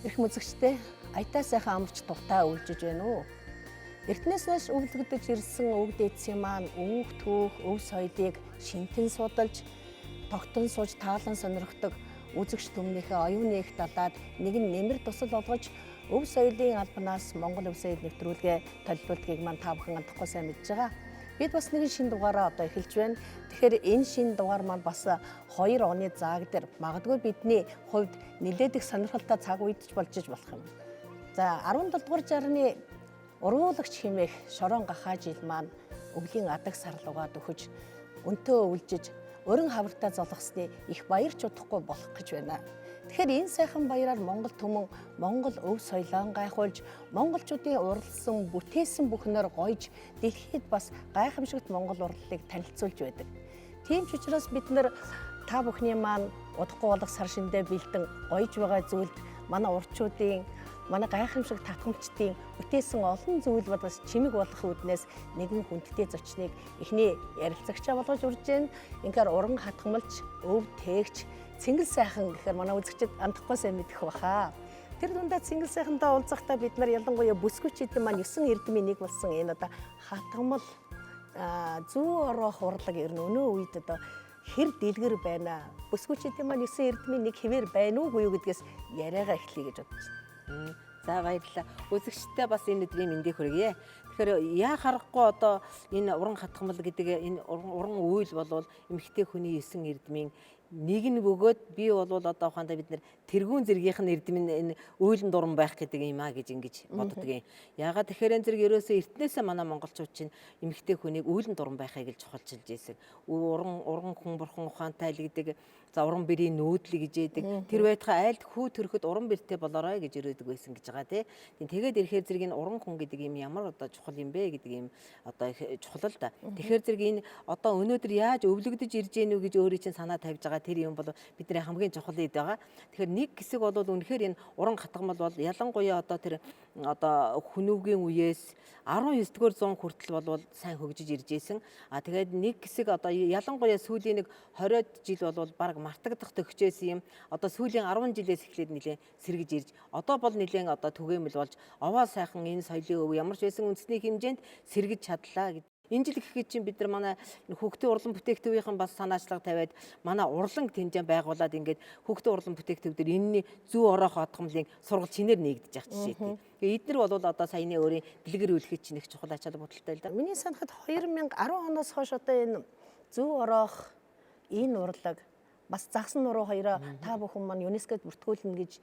Эрхэм үзэгчдээ, аятаа сайхан амарч дуртай өвлжиж байна уу? Эртнээс хойш өвлөгдөж ирсэн өвд эцсийн маань үүх түүх, өв соёлыг шинтэн судалж, тогтон сууж таалан сонирхдог үзэгч түмнийхээ оюуны их далаад нэгэн нэмэр тусал болгож өв соёлын албанаас Монгол өв соёл нэвтрүүлгээ толилуулдгийг маань та бүхэн андахгүй сайн мэдж байгаа. Бид бас нэгэн шинэ дугаараа одоо эхэлж байна. Тэгэхээр энэ шинэ дугаар маань бас 2 оны зааг дээр магадгүй бидний хувьд нэлээд их сонирхолтой цаг үед ч болж иж болох юм. За, 17 дугаар жарны ургуулагч хэмээх Шорон Гахаа жил маань өвлийн адаг сарлуугаа дөхөж, өнтөө өвлжиж, өрн хавартай золгосны их баярч удахгүй болох гэж байна. Тэгэхээр энэ сайхан баяраар Монгол түмэн Монгол өв соёлоон гайхуулж, монголчуудын уралсан, бүтээсэн бүхнээр гойж, дэлхийд бас гайхамшигт монгол урлалыг танилцуулж байдаг. Тийм ч учраас бид нар та бүхний маань удахгүй болох сар шиндээ бэлдэн гоёж байгаа зүйлд манай урчуудын, манай гайхамшиг татгамчдын бүтээсэн олон зүйл бас чимэг болох үүднээс нэгэн хүндтэй зочныг эхний ярилцагчаа болгож урьж байна. Ингээр уран хатгамалч, өв тээгч Цэнгэл сайхан гэхээр манай үзэгчид андахгүй сайн мэдэх баха. Тэр дундаа Цэнгэл сайхантай уулзахдаа бид нар ялангуяа бүсгүйчид маань 9 эрдмийн нэг болсон энэ одоо хатгамал, зүү ороох урлаг ер нь өнөө үед одоо хэр дэлгэр байна. Бүсгүйчидийн маань 9 эрдмийн нэг хэвээр байна уугүй юу гэдгээс яриагаа эхлэе гэж бодож байна. За, баярлалаа. Үзэгчдээ бас энэ өдрийн мэндийг хүргье. Тэгэхээр яа харахгүй одоо энэ уран хатгамал гэдэг энэ уран үйл болвол эмэгтэй хүний 9 эрдмийн нэг нь бөгөөд би болвол одоо ухаандаа бид нэр тэргүүн зэргийнх нь эрдэм нь энэ уйлан дуран байх гэдэг юм а гэж ингэж боддог юм. Яагаад тэгэхээр энэ зэрэг ерөөсөө эртнээсээ манай монголчууд чинь эмэгтэй хүнийг уйлан дуран байхыг л чухалчилж ийсэн. Уран хүн бурхан ухаантай л гэдэг, за, уран бэрийн нүүдэл гэж яадаг. Тэр байтугай айлд хүү төрөхөд уран бэртэй болоорой гэж өрөөдөг байсан гэж байгаа тий. Тэгээд ирэхээр зэрэг энэ уран хүн гэдэг юм ямар одоо чухал юм бэ гэдэг юм одоо чухал л да. Тэгэхээр зэрэг энэ одоо өнөөдөр яаж өвлөгдөж ирж гэнэ үү гэж өөрийн чинь санаа тавьж байгаа тэр юм бол бидний хамгийн чухал ид байгаа. Тэгэхээр нэг хэсэг бол үнэхээр энэ уран хатгамал бол ялангуяа одоо тэр одоо хүнүүгийн үеэс 19 дугаар зуун хүртэл бол сайн хөгжиж ирж исэн. А тэгээд нэг хэсэг одоо ялангуяа сүүлийн нэг 20 жил бол баг мартагдах төгчээсэн юм. Одоо сүүлийн 10 жилээс эхлээд нэлээд сэргэж ирж, одоо бол нэлээд одоо түгээмэл болж овоо сайхан энэ соёлын өв ямар ч байсан үндэсний хэмжээнд сэргэж чадлаа гэд. Энэ жил гэхэд чинь бид нар манай хүүхдийн урлан бүтээх төвийнхэн бас санаачлага тавиад манай урланг тэмцээн байгуулад ингээд хүүхдийн урлан бүтээх төв дээр энэний зүү ороох отгомлын сургалт шинээр нэгдэж явах жишээтэй. Тэгээ эднэр бол одоо саяны өөрийн дэлгэр үлэхэд чинь их чухал ач холбогдолтой л да. Миний санахад 2010 оноос хойш одоо энэ зүү ороох энэ урлаг бас загсан нуруу хоёроо та бүхэн маань ЮНЕСКОд бүртгүүлнэ гэж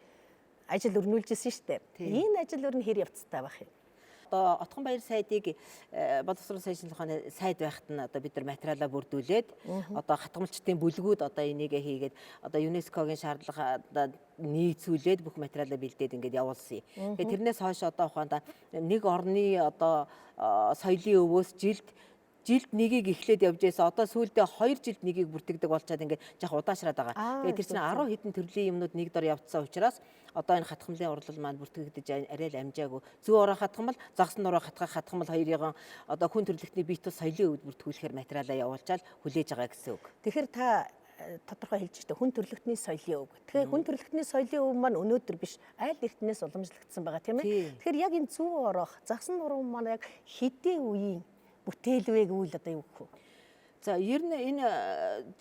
ажил өрнүүлж ирсэн шүү дээ. Энэ ажил өрн хэр явцтай байх юм? Одоо Отгон баяр сайдыг боловсрол сайжруулах ухааны сайд байхад нь одоо бид нар материалаа бүрдүүлээд, одоо хатгамалчдын бүлгүүд одоо энийг хийгээд, одоо ЮНЕСКОгийн шаардлага одоо нийцүүлээд, бүх материалаа бэлдээд ингээд явуулсан юм. Тэгээд тэрнээс хойш одоо ухаанда нэг орны одоо соёлын өвөөс жилд нэгийг эхлээд явж байсан. Одоо сүүлдээ 2 жилд нэгийг бүртгэдэг болчоод ингээд жах удаашраад байгаа. Тэгээд тэр чинь 10 хэдэн төрлийн юмнууд нэг дор явцсан учраас одоо энэ хатгамлын урлал маань бүртгэгдэж арай л амжаагүй. Зүү ороо хатгамал, загсан нуруу хатгах хатгамал хоёрын одоо хүн төрөлхтний бие тус соёлын өвд бүртгүүлэхээр материалаа явуулчаал хүлээж байгаа гэсэн үг. Тэгэхээр та тодорхой хэлж штэ, хүн төрөлхтний соёлын өв. Тэгэхээр хүн төрөлхтний соёлын өв маань өнөөдөр биш, айл эртнээс уламжлагдсан байгаа, тийм ээ. Тэгэхээр яг энэ зүү ороох, загсан нуруу маань яг хэдийн үеийн бүтээлвэ гэвэл одоо юу гэх вэ? За, ер нь энэ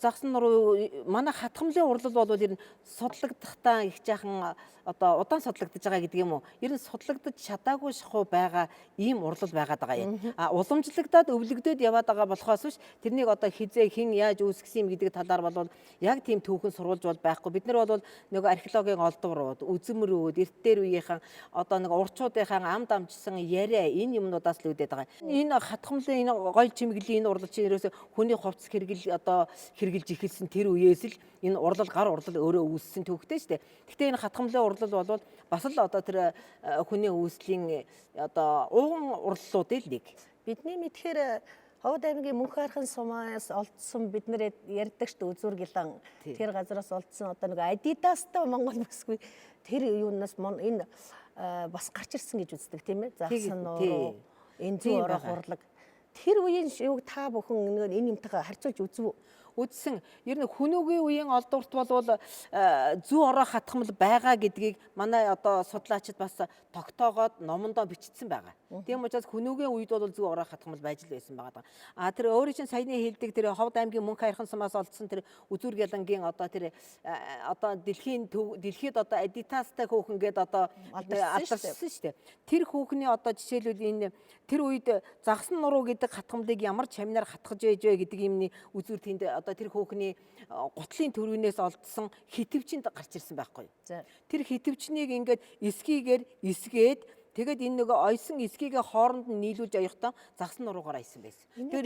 загсан нуруу, манай хатгамлын урлал бол ер нь судлагдахдаа их жаахан одоо удаан судлагдаж байгаа гэдэг юм уу? Ер нь судлагдаж чадаагүй шахуу байгаа ийм урлал байгаад байгаа юм. А уламжлагдаад өвлөгдөөд яваад байгаа болохоос биш, тэрнийг одоо хизээ хэн яаж үүсгэсэн юм гэдэг талаар бол яг тийм түүхэн сурвалж бол байхгүй. Бид нар бол нөгөө археологийн олдврууд, үзмрүүд, эрт дээр үеийнхэн одоо нэг урчуудынхаа амд амжсан яриа, энэ юмнуудаас л үүдээд байгаа. Энэ хатгамлын, энэ гоёл чимэглэлийн энэ урлал чинь ерөөсө хүний хувцас хэрэгэл одоо хэрэгжилж эхэлсэн тэр үеэс л энэ урлал, гар урлал өөрөө үүссэн түүхтэй шүү дээ. Гэхдээ энэ хатгамлын урлал бол бас л одоо тэр хүний үүслийн одоо ууган урлалуудын л нэг. Бидний мэдхээр Ховд аймгийн Мөнх архын сумаас олдсон, бид нэр ярьдаг шүү дээ, үзүүр гилан, тэр газараас олдсон одоо нэг Adidas-тай Монгол бүсгүй, тэр юунаас энэ бас гарч ирсэн гэж үздэг, тийм ээ. Загсан нуруу, энэ зүү ороох урлаг. Тэр үеийн юуг та бүхэн нэг энэ юмтайгаа харьцуулж үзв үү? Үзсэн. Ер нь хүнүүгийн үеийн олдворт болвол зүү ороо хатгамал байгаа гэдгийг манай одоо судлаачид бас тогтоогоод номондоо бичсэн байгаа. Тийм учраас хүнүүгийн үед бол зүү ороо хатгамал байж л байсан байгаа. А тэр өөрийн чинь саяны хэлдэг тэр Ховд аймгийн Мөнх хайрхан сумаас олдсон тэр үзүүр гялангийн одоо тэр одоо дэлхийд одоо Адидастай хүүхэн гээд одоо алдарсан шүү дээ. Тэр хүүхний одоо жишээлбэл энэ тэр үед загсан нуруу гэдэг хатгамлыг ямар чамнаар хатгаж байж вэ гэдэг юмны үзүүр тэнд одоо тэр хүүхний гутлын төрвнээс олдсон хитвчэнд гарч ирсэн байхгүй. Тэр хитвчнийг ингээд эсгийгээр эсгээд тэгээд энэ нөгөө ойсон эсгийгээ хооронд нь нийлүүлж оёхдоо загсан нуруугаар айсан байсан. Тэгэхээр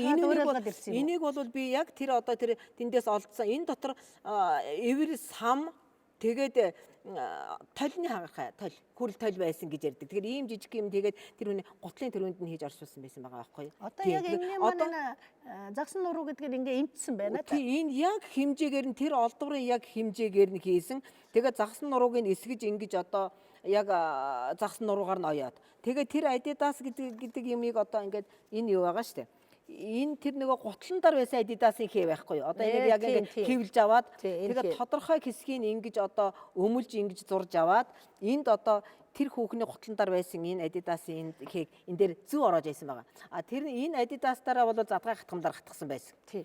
энийг бол би яг тэр одоо тэр тэндээс олдсон энэ дотор эвэр сам тэгээд толны хагархай толь хүрл толь байсан гэж ярьдаг. Тэгэхээр ийм жижиг юм тэгээд тэр хүний гутлын төрөнд нь хийж оршуулсан байсан байгаа байхгүй юу? Одоо яг энэний маань загсан нуруу гэдгээр ингээ эмтсэн байна. Тийм, энэ яг хэмжээгээр нь тэр олдврын яг хэмжээгээр нь хийсэн. Тэгээд загсан нурууг нь эсгэж ингэж одоо яг загсан нуруугаар нь оёод. Тэгээд тэр Adidas гэдэг юмыг одоо ингээд энэ юу байгаа шүү дээ. Энэ тэр нөгөө гутлан дээр байсан Adidas-ын хээ байхгүй юу? Одоо энийг яг ингээд хэвлж аваад тэгээд тодорхой хэсгийг ингэж одоо өмөлж ингэж зурж аваад энд одоо тэр хүүхний гутлан дээр байсан энэ Adidas-ын энэ хээг энэ дээр зүү ороож байсан байгаа. А тэр энэ Adidas-дараа бол задгай хатгамлаар хатгсан байсан. Тий.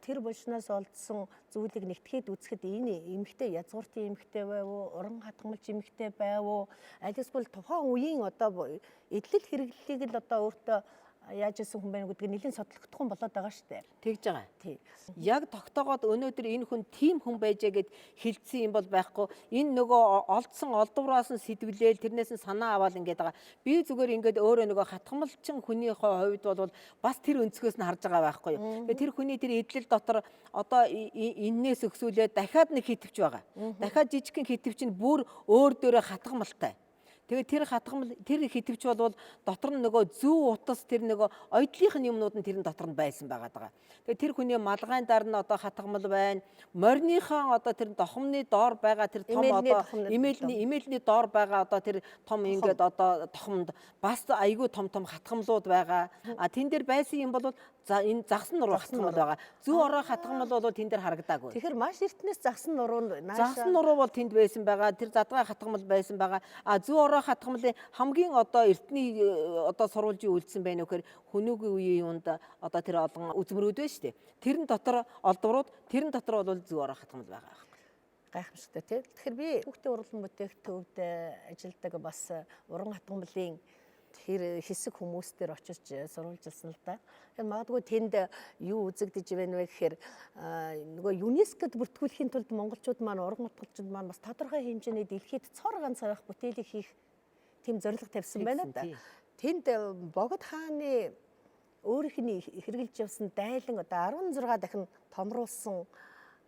Тэр булшнаас олдсон зүйлийг нэгтгэхэд үзэхэд энэ эмэгтэй язгууртын эмэгтэй байв уу, уран хатгамлч эмэгтэй байв уу, аль эсвэл тухайн үеийн одоо эдлэл хэрэглэлийг л одоо өөртөө яаж исэн хүн байна гэдгийг нэлийн судлахдах хүн болоод байгаа шүү дээ. Тэгж байгаа. Тий. Яг тогтоогоод өнөөдөр энэ хүн тийм хүн байжээ гэд хилцсэн юм бол байхгүй. Энэ нөгөө олдсон олдвроос нь сэтвлээл тэрнээс нь санаа аваад ингээд байгаа. Би зүгээр ингээд өөрөө нөгөө хатгамалчин хүнийхээ хувьд бол бас тэр өнцгөөс нь харж байгаа байхгүй юу. Тэгээ тэр хүний тэр эдлэл дотор одоо эннээс өксүүлээ дахиад нэг хитвч байгаа. Дахиад жижигхэн хитвч нь бүр өөр дөрөө хатгамалтай. Тэгээ тэр хатгамал тэр хитвч болвол дотор нь нөгөө зүү утас тэр нөгөө ойдлынх нь юмнууд нь тэрэн дотор нь байсан байгаа даа. Тэгээ тэр хүний малгайн дээр нь одоо хатгамал байна. Морьныхон одоо тэр дохомны доор байгаа тэр том одоо имэлний доор байгаа одоо тэр том ингээд одоо тохомд бас айгүй том том хатгамлууд байгаа. А тэн дээр байсан юм бол за энэ загсан нуруу хатгамал байгаа. Зүү ороо хатгамал бол тэн дээр харагдаагүй. Тэгэхээр маш эртнээс загсан нуруу загсан нуруу бол тэнд байсан байгаа. Тэр задгай хатгамал байсан байгаа. А зүү ороо хатгамлын хамгийн одоо эртний одоо сурвалжийн үйлдсэн байна вэхээр хүнүүгийн үеийн юунд одоо тэр олон үзмөрүүд байна шүү дээ. Тэрэн дотор олдврууд тэрэн дотор бол зүү ороо хатгамал байгаа байхгүй. Гайхамшигтай тий. Тэгэхээр би хүүхдийн урлан бүтээх төвд ажилладаг бас уран хатгамлын тэр хэсэг хүмүүс дээр очиж сурвалжилсан л да. Тэгэхээр магадгүй тэнд юу үзэгдэж байна вэ гэхээр нөгөө ЮНЕСКОд бүртгүүлэхийн тулд монголчууд маань уран хатгалчид маань бас тодорхой хэмжээний дэлхийд цор ганц авах бүтээлийг хийх тийм зорилго тавьсан байна да. Тэнд Богд хааны өөрийнх нь хэрэгжилж явсан дайлан одоо 16 дахин томруулсан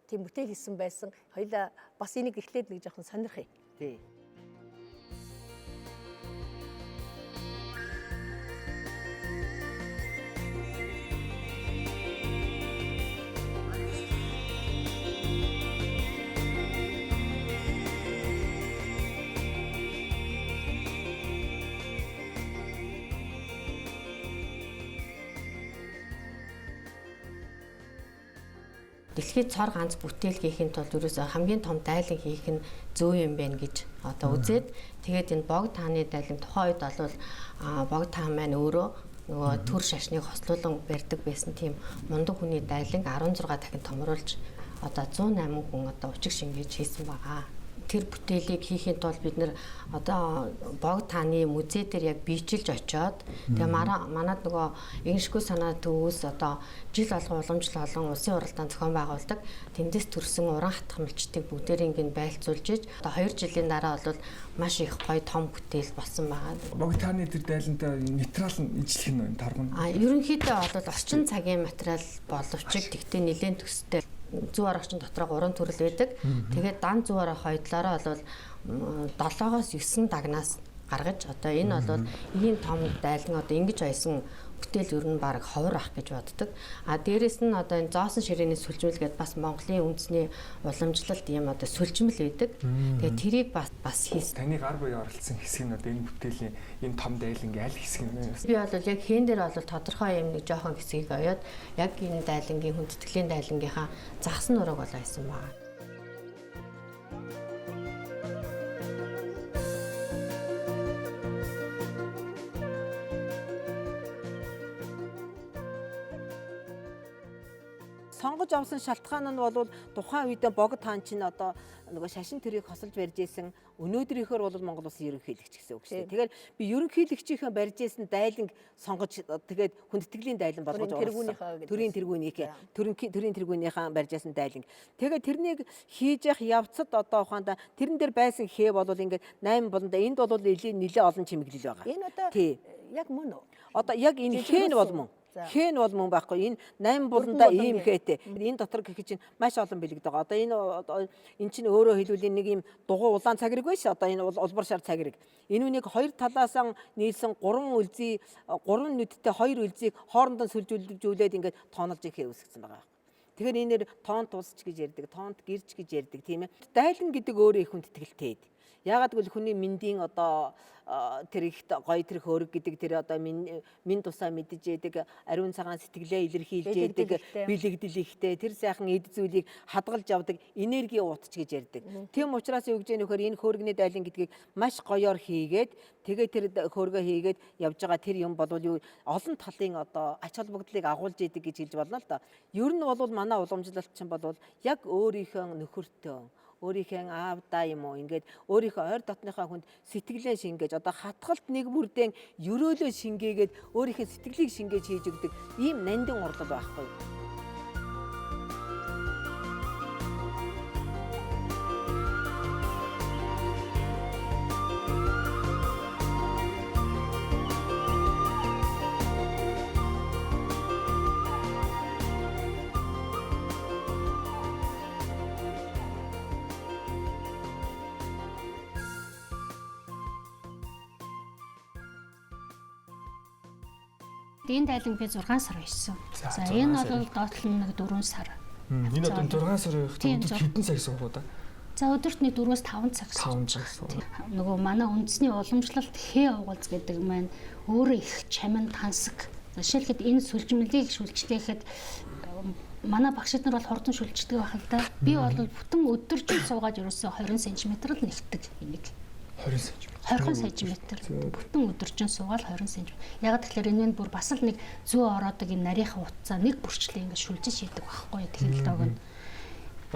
тийм бүтээл хийсэн байсан. Хоёлаа бас энийг эхлээд нэг жоохон сонирхъя. Тий. Дэлхийд цор ганц бүтээл хийхин тулд ерөөсөө хамгийн том дайлан хийх нь зөв юм байна гэж одоо үзээд тэгээд энэ Богд хааны дайлан тухайн үед бол Богд хаан маань өөрөө нөгөө төр шашныг хослуулан барьдаг байсан тийм мундаг хүний дайлан 16 дахин томруулж одоо 108 хүн одоо учиг шингээж хийсэн байгаа. Тэр бүтээлийг хийхийн тулд бид нэр одоо Богд хааны музей дээр яг биечилж очиод тэгээ манад нөгөө Игэншгүй санаа төвөөс одоо жил болгон уламжлал олон улсын уралдаан зохион байгуулдаг. Тэндээс төрсэн уран хатгамлчдыг бүгдээрийг нь байлцуулж иж одоо 2 жилийн дараа бол маш их гоё том бүтээл болсон байгаа. Богд хааны тэр дайлантай материал нь ижлэх нь тарган. А ерөнхийдөө бол орчин цагийн материал боловч тэгтээ нэлээд төстэй. Зүү орогчин дотроо 3 төрөл байдаг. Тэгээд дан зүү орох хоёдлоороо бол 7-оос 9 дагнаас гаргаж одоо энэ бол ийм том дайлан одоо ингэж ойсон Бүтээл ер нь баг ховор ах гэж боддог. А дээрэс нь одоо энэ зоосон ширээний сүлжмэл гэдээ бас Монголын үндэсний уламжлалт ийм одоо сүлжмэл байдаг. Тэгээ тэрийг бас бас хийсэн. Таны гар буяа оролцсон хэсэг нь одоо энэ бүтээлийн энэ том дайлангийн аль хэсэг нь вэ? Би бол яг хэн дээр бол тодорхой юм нэг жоохон хэсгийг оёод яг энэ дайлангийн хүндэтгэлийн дайлангийнхаа загсан нураг бол ойсон байна. Сонгож авсан шалтгаан нь бол тухайн үедээ богд хаан чинь одоо нөгөө шашин төрийг хосолж барьж исэн, өнөөдрийнхөөр бол Монгол улсын ерөнхийлөгч гэсэн үг шүү дээ. Тэгэхээр би ерөнхийлөгчийнхөө барьж исэн дайланг сонгож, тэгээд хүндэтгэлийн дайлан болгож оруулсан. Төрийн тэргүүнийхээ төрийн тэргүүнийхээ барьж исэн дайланг. Тэгээд тэрнийг хийж явах явцад одоо ухаанда тэрэн дээр байсан хээ бол ингээд 8 болондоо энд бол нэлээ олон чимэглэл байгаа. Энэ одоо яг мөн үү? Одоо яг энэ хээ нь бол мөн. Хэн бол мөн байхгүй. Энэ 8 буландаа ийм хээтэй. Энэ дотор гэх чинь маш олон бэлэгд байгаа. Одоо энэ энэ чинь өөрөө хэлбэл нэг ийм дугуй улаан цагираг биш. Одоо энэ улбар шар цагираг. Энэ үнийг хоёр талаас нь нийлсэн 3 үлзий, 3 нүдтэй 2 үлзийг хоорондоо сүлжүүлжүүлээд ингээд тоонолж хээ үүсгэсэн байгаа. Тэгэхээр энээр тоонт улсч гэж ярьдаг, тоонт гэрч гэж ярьдаг, тийм ээ. Дайлан гэдэг өөрөө их хүндэтгэлтэй. Яагаад гэвэл хүний мэндийн одоо тэр их гоё тэр хөөрөг гэдэг тэр одоо минь тусаа мэдэж яадаг, ариун цагаан сэтгэлээ илэрхийлж яадаг, бэлэгдэл ихтэй тэр сайхан эд зүйлийг хадгалж явдаг энерги уутч гэж ярьдаг. Тийм учраас юу гэж нөхөр энэ хөөргөний дайлан гэдгийг маш гоёор хийгээд, тэгээ тэр хөөргөө хийгээд явж байгаа тэр юм бол юу олон талын одоо ач холбогдлыг агуулж идэг гэж хэлж болно л доо. Ер нь бол манай уламжлалт чинь бол яг өөрийнхөө нөхөртөө, өөрийнхөө аавдаа юм уу, ингээд өөрийнхөө ойр дотныхоо хүнд сэтгэлээ шингээж, одоо хатгалт нэг бүрдэн ерөөлөө шингээгээд өөрийнхөө сэтгэлийг шингээж хийж өгдөг ийм нандин урлал байхгүй. Энэ дайлан би 6 сар байсан. За энэ бол доотлол нь нэг 4 сар. Энэ одоо 6 сар явах өдөр хэдэн цаг суух уу да? За өдөрт нэг 4-5 цаг суух. Нөгөө манай үндэсний уламжлалт хээ угалз гэдэг маань өөрөө их чамин тансаг. Жишээлхэд энэ сүлжмэлийг шүлжлээхэд манай багшид нар бол хурдан шүлждэг байх л да. Би бол бүтэн өдөржин суугаад ерөөсөө 20 см л нэгтгэв энийг. 20 см. 20 см. Бүтэн өдөржин суугаал 20 см. Яг тэгэхээр энэ нь бүр бас л нэг зүү ороодог энэ нарийнхаа утсаа нэг бүрчлээ ингээд шүлжиж шийдэг байхгүй технологи нь.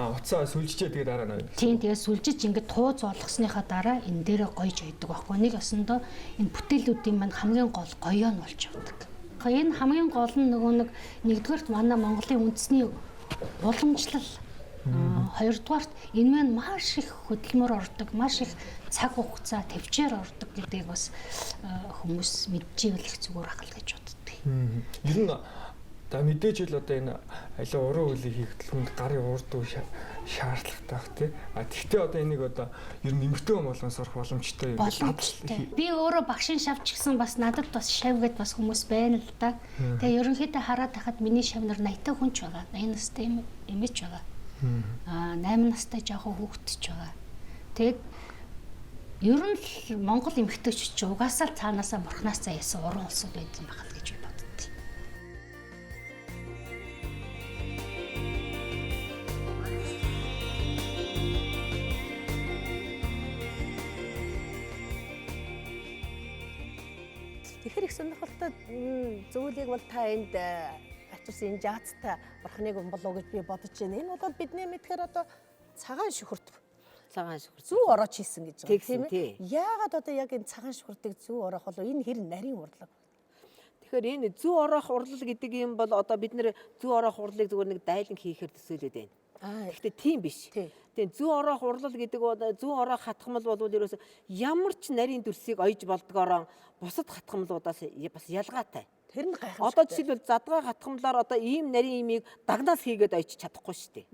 А утсаа сүлжижээ тэгээ дараа нь. Тийм, тэгээ сүлжиж ингээд тууз болгосныхаа дараа энэ дээрээ гойж ойдог байхгүй. Нэг осондоо энэ бүтээлүүдийн маань хамгийн гол гоёо нь болж явдаг. Энэ хамгийн гол нь нөгөө нэг нэгдүгээрт манай Монголын үндэсний уламжлал, хоёрдугаарт энэ маань маш их хөдөлмөр ордог, маш их цаг хугацаа төвчээр ордог гэдгийг бас хүмүүс мэдчихвэл их зүгээр ах л гэж боддог. Ер нь за мэдээж л одоо энэ аливаа уран үйлийг хийх хүнд гарын урд үе шаардлагатай байх тий. А тэгтээ одоо энийг одоо ер нь эмэгтэй хүн болгон сурах боломжтой юм. Би өөрөө багшийн шавч гэсэн бас надад бас шав гэд бас хүмүүс байна л да. Тэгээ ерөнхийдөө хараад байхад миний шав нар 80 хүн ч байгаа. 80 настай эмээч байгаа. Аа 8 настай жоохон хүүхэд ч байгаа. Тэгээд ер нь л Монгол эмэгтэйч чи угаасаа л цаанаасаа бурхнаас заяасан уран улсууд байдаг юм байна гэж би боддتي. Тэгэхээр их сонирхолтой зүйлийг бол та энд авчирсан энэ жаацтай бурхныг болов гэж би бодож байна. Энэ бол бидний мэдхээр одоо цагаан шүхэрт. Цагаан шүхэрт зүү ороож хийсэн гэж байгаа тийм ээ. Яагаад одоо яг энэ цагаан шүхэртийг зүү ороох болов? Энэ хэр нарийн урлаг? Тэгэхээр энэ зүү ороох урлал гэдэг юм бол одоо бид нэр зүү ороох урлалыг зүгээр нэг дайлан хийхээр төсөөлөд байна. Гэхдээ тийм биш. Тийм, зүү ороох урлал гэдэг бол зүү ороох хатгамал бол ерөөсөө ямар ч нарийн дүрсийг ойж болдгоороо бусад хатгамлуудаас бас ялгаатай. Тэр нь гайхамшигтай. Одоо жишээлбэл задгаа хатгамлаар одоо ийм нарийн имийг дагнаас хийгээд ойж чадахгүй шүү дээ.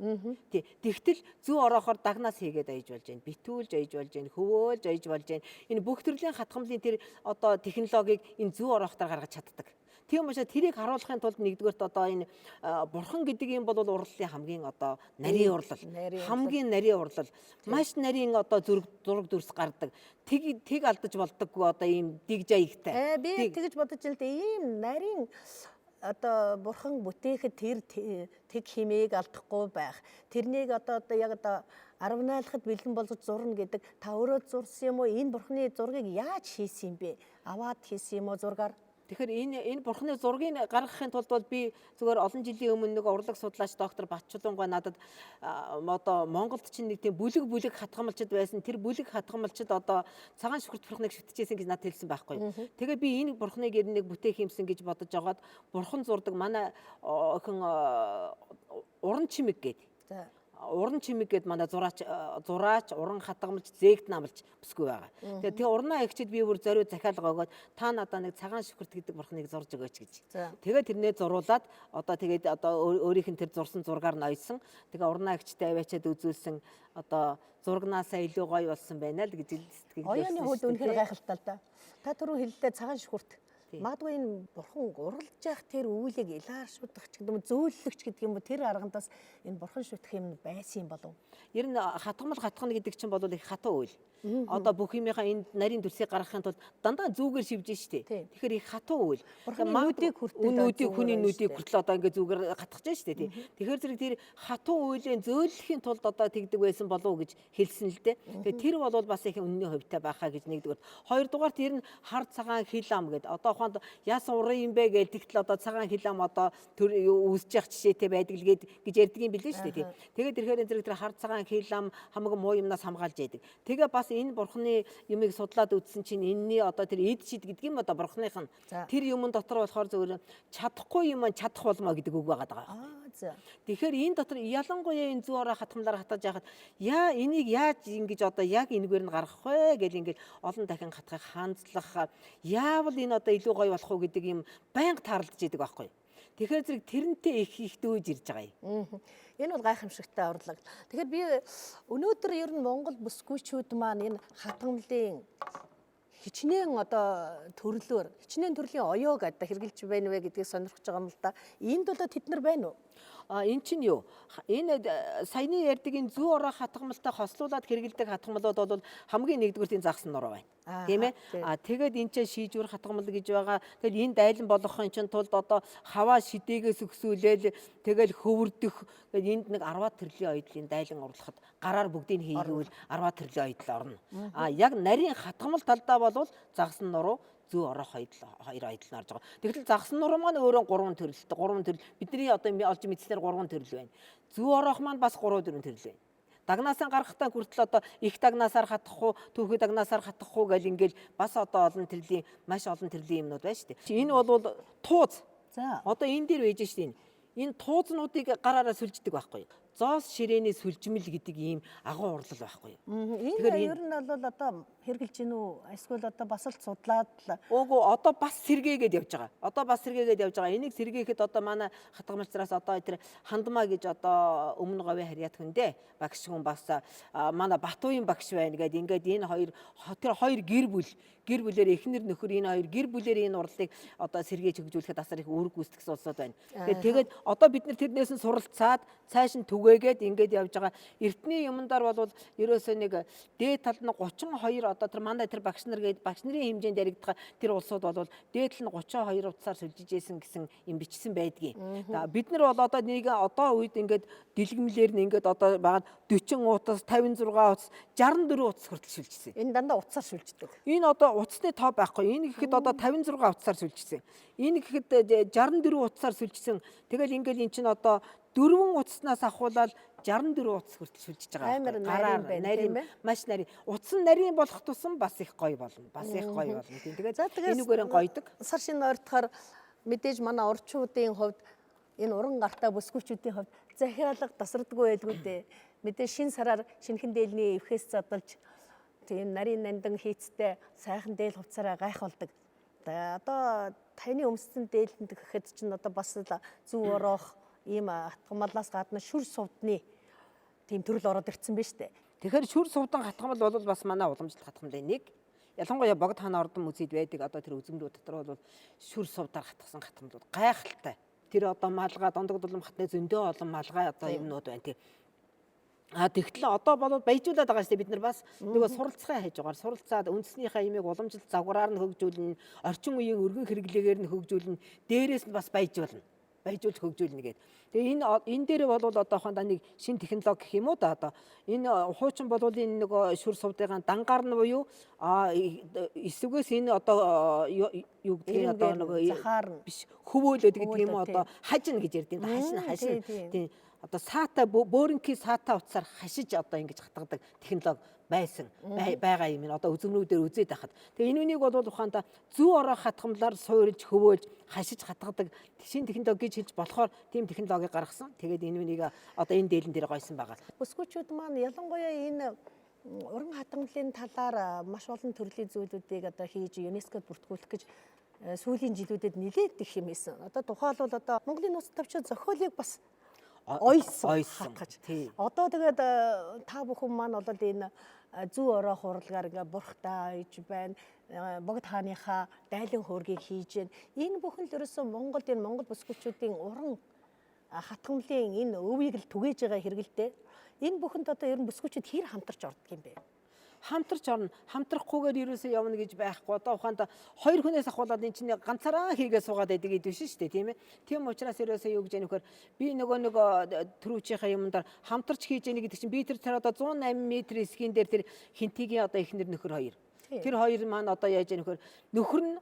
Тий. Тэгтэл зүү ороохоор дагнаас хийгээд ойж болж байна. Битүүлж ойж болж байна. Хөвөөлж ойж болж байна. Энэ бүх төрлийн хатгамлын тэр одоо технологиг энэ зүү ороохтаар гаргаж чаддаг. Тийм учраас тэрийг харуулахын тулд нэгдүгээрт одоо энэ бурхан гэдэг юм бол урлалын хамгийн одоо нарийн урлал. Хамгийн нарийн урлал. Маш нарийн одоо зураг зураг дүрс гардаг. Тэг тэг алдаж болдоггүй одоо ийм дэг жаягтай. Би тэгж бодож л дээ ийм нарийн одоо бурхан бүтээхэд тэр тэг химээг алдахгүй байх. Тэрнийг одоо яг одоо 18-д бэлэн болгож зурна гэдэг та өөрөө зурсан юм уу? Энэ бурханы зургийг яаж хийсэн юм бэ? Аваад хийсэн юм уу зургаар? Тэгэхээр энэ бурханы зургийг гаргахын тулд бол би зүгээр олон жилийн өмнө нэг урлаг судлаач доктор Батчулунгай надад одоо Монголд чинь нэг тийм бүлэг бүлэг хатгамлчд байсан. Тэр бүлэг хатгамлчд одоо цагаан шүхэрт бурхныг шүтчихсэн гэж надад хэлсэн байхгүй. Тэгээ би энэ бурхныг ер нь нэг бүтээх юмсан гэж бодож агаад бурхан зурдаг манай охин уран чимэг гэдэг. Уран чимэг гээд манай зураач, уран хатгамлж, зээгт намлж бүсгүй байгаа. Тэгээд тэгээ урнаа эгчид би бүр зориуд захиалга өгөөд та надаа нэг цагаан шүхэрт гэдэг бурхныг зурж өгөөч гэж. Тэгээд тэрнээ зуруулад одоо тэгээд одоо өөрийнх нь тэр зурсан зургаар нь ойсон. Тэгээ урнаа эгчтэй аваачаад үзүүлсэн одоо зургнаасаа илүү гоё болсон байна л гэж сэтгэл. Оюуны хувьд үнэхээр гайхалтай л да. Та түрүү хэллээ цагаан шүхэрт. Магадгүй энэ бурхан уралж явах тэр үүлийг илааршуудах ч гэдэг юм уу, зөөллөгч гэдэг юм уу, тэр аргандаас энэ бурхан шүтэх юм байсан юм болов. Ер нь хатгамал хатгана гэдэг чинь бол их хатуу үйл. Одоо бүх юмынхаа энэ нарийн дүрсийг гаргахын тулд дандаа зүгээр шивж штэ. Тэгэхээр их хатуу үйл. Бурханы нүдийг хүртэл нүдийг хүний нүдийг хүртэл одоо ингээ зүгээр хатгах штэ тий. Тэгэхээр зэрэг тэр хатуу үйлийн зөөллөхийн тулд одоо тэгдэг байсан болов уу гэж хэлсэн л дээ. Тэгэхээр тэр бол бас их үнний хувьтай байхаа гэж нэгдүгээр. Хоёрдугаарт ер нь хар цагаан хил ам гэд одоо ухаанд яасан уран юм бэ гэж тэгтэл одоо цагаан хил ам одоо төр үүсэж явах жишээтэй байдаг л гэж ярьдаг юм билээ штэ тий. Тэгээд тэрхээр зэрэг тэр хар цагаан хил ам хамаг муу юмнаас хамгаалж яадаг. Тэгээ бас энэ бурхны юмыг судлаад үзсэн чинь энэний одоо тэр эд шид гэдэг юм одоо бурхных нь тэр юмн дотор болохоор зөвхөн чадахгүй юм чадах болмоо гэдэг үг байгаа даа. Тэгэхээр энэ дотор ялангуяа энэ зүү ороо хатгамлаар хатаж яхад яа энийг яаж ингэж одоо яг энэгээр нь гаргах вэ гэл ингээд олон дахин хатгах хандлах яавал энэ одоо илүү гоё болох уу гэдэг юм байнга таарлаж идэг байхгүй. Тэгэхээр зэрэг тэрнтэй их их дөөж ирж байгаа юм. Энэ бол гайхамшигтай урлаг. Тэгэхээр би өнөөдөр ер нь Монгол бүсгүйчүүд маань энэ хатгамлын хичнээн одоо төрлөөр хичнээн төрлийн оёог одоо хэрглэж байна вэ гэдгийг сонирхож байгаа юм л да. Энд бол тэд нар байна уу? А эн чинь юу? Энэ саяны ярьдаг энэ зүү ороо хатгамалтай хослуулад хэрэгэлдэг хатгамлууд бол хамгийн нэгдүгürt энэ загсан нуруу байна. Тийм ээ? А тэгээд энэ чинь шийжүр хатгамал гэж байгаа. Тэгэл энэ дайлан болгохын чинь тулд одоо хаваа шидээгээс өксүүлээл тэгэл хөвөрдөх энд нэг 10 төрлийн оёдлын дайлан орлоход гараар бүгдийг хийгээвэл 10 төрлийн ойдол орно. А яг нарийн хатгамал талдаа бол загсан нуруу зүү орох хоёр ойдол нь орж байгаа. Тэгтэл загсан нуруу маань өөрөө 3 төрөлтэй. 3 төрөл бидний одоо олж мэдснээр 3 төрөл байна. Зүү орох маань бас 3 4 төрөл байна. Дагнаасаа гарахтаа хүртэл одоо их дагнаасаар хатах уу, түүхий дагнаасаар хатах уу гэл ингээл бас одоо олон төрлийн маш олон төрлийн юмнууд байна шүү дээ. Энэ бол тууз. За. Одоо энэ дээр байж шүү дээ. Энэ туузнуудыг гараараа сүлждэг байхгүй. Зоос ширээний сүлжмэл гэдэг ийм агуу урлал байхгүй. Энэ ер нь бол одоо хэрглэж гин үү? Эсвэл одоо бас л судлаад л Үгүй одоо бас сэргээгээд явж байгаа. Одоо бас сэргээгээд явж байгаа. Энийг сэргээхэд одоо манай хатгамалцраас одоо тэр хандмаа гэж одоо өмнө говийн харьяат хүндээ багш хүн бас манай Батуян багш байна гэдэг ингээд энэ хоёр тэр хоёр гэр бүл гэр бүлээр эхнэр нөхөр энэ хоёр гэр бүлээр энэ урлалыг одоо сэргээж хөгжүүлэхэд асар их үүрэг гүйцэтгэсэн улсууд байна. Тэгээд одоо бид нар тэрнээс нь суралцаад цааш нь түгээгээд ингээд явж байгаа. Эртний юмдаар бол ерөөсөө нэг дээд талд нь 32 одоо тэр манай тэр багш нар гээд багш нарын хэмжээнд яригдах тэр улсууд бол дээд тал нь 32 утсаар сүлжиж исэн гэсэн юм бичсэн байдгийг. Бид нар бол одоо нэг одоо үед ингээд дэлгэмлэр нь ингээд одоо байгаа 40 утас, 56 утас, 64 утас хүртэл сүлжсэн. Энэ дандаа утсаар сүлждэг. Энэ одоо утасны тоо байхгүй. Энэ гэхэд одоо 56 утсаар сүлжсэн. Энэ гэхэд 64 утсаар сүлжсэн. Тэгэл ингээл эн чинь одоо 4 утаснаас ахуулаад 64 утас хүртэл сүлжиж байгаа. Амар нарийн байна, тийм ээ? Маш нарийн. Утас нь нарийн болох тусам бас их гоё болно. Бас их гоё болно. Тийм. Тэгээд энүүгээр нь гойдог. Сар шинэ ойртохоор мэдээж манай орчуудын хувьд энэ уран гартаа бүсгүүчүүдийн хувьд захиалга тасардгүй байлгүй дээ. Мэдээж шин сараар шинэхэн дээлний эвхээс задалж тийм нарийн нандан хийцтэй сайхан дээл хувцаараа гайхуулдаг. Одоо таны өмссөн дээлэнд гэхэд чинь одоо бас л зүү ороох ийм хатгамлаас гадна шүр сувдны тийм төрөл ороод ирсэн байна шүү дээ. Тэгэхээр шүр сувдан хатгамал бол бас манай уламжлалт хатгамлын нэг. Ялангуяа Богд хаан ордон музейд байдаг одоо тэр үзэмрүү дотор бол шүр сувдаар хатгсан хатгамлууд гайхалтай. Тэр одоо малгай дондог дулам хатны зөндөө олон малгай одоо юмнууд байна тий. А тэгтэл одоо бол баяжуулаад байгаа шүү дээ, бид нар бас нөгөө суралцахаа хайж байгаа. Суралцаад үндэснийхээ имийг уламжлалт загвараар нь хөгжүүлнэ, орчин үеийн өргөн хэрэглээгээр нь хөгжүүлнэ, дээрээс нь бас баяжуулна. Баяжуулж хөгжүүлнэ гэдэг. Тэгээ энэ дээр бол одоохондоо нэг шин технологи гэх юм уу да, одоо энэ хуучин бол энэ нөгөө шүр сувдын дангаар нь буюу эсвгээс энэ одоо юу гэдгийг одоо нөгөө захаар нь биш хөвөөлөд гэдэг юм уу, одоо хажина гэж ярьд юм. Хашина хашина. Тийм, одоо саата бөөрөнхий саата утсаар хашиж одоо ингэж хатгадаг технологи байсан байгаа юм ин одоо үзмрүүдээр үзээд байхад. Тэгээ энэ үнийг бол ухаанда зүү ороо хатгамлаар суурилж хөвөөлж хашиж хатгадаг шин технологи гэж хэлж болохоор тийм технологи гаргасан. Тэгээд энэ үнийг одоо энэ дээлэн дээр гойсон байгаа. Бүсгүүчүүд маань ялангуяа энэ уран хатгамлын талаар маш олон төрлийн зүйлүүдийг одоо хийж ЮНЕСКОд бүртгүүлэх гэж сүүлийн жилүүдэд нэлээд их юм хийсэн. Одоо тухайлбал одоо Монголын нууц тавчид зохиолыг бас ойсон хатгаж. Одоо тэгээд та бүхэн маань бол энэ зүү ороо хуралгаар ингээ бурхтай ойж байна. Богд хааныхаа дайлан хөөргийг хийж байна. Энэ бүхэн л ерөөсөө Монголд энэ Монгол бүсгүүчүүдийн уран хатгамлын энэ өвийг л түгээж байгаа хэрэгэлдэ. Энэ бүхэнд одоо ер нь бүсгүүчүүд хэр хамтарч ордог юм бэ? Хамтарч орно. Хамтрахгүйгээр ерөөсөө явна гэж байхгүй. Одоо ухаанд хоёр хүнээс ахуулаад энэ чинь ганцаараа хийгээ суугаад байдаг гэдэг биш шүү дээ, тийм ээ. Тийм учраас ерөөсөө юу гэж яах вэхээр би нөгөө түрүүчийнхээ юмдаар хамтарч хийж яах гэдэг чинь би тэр одоо 108 м эсхийн дээр тэр хинтигийн одоо эхнэр нөхөр хоёр. Тэр хоёр маань одоо яаж яах вэхээр нөхөр нь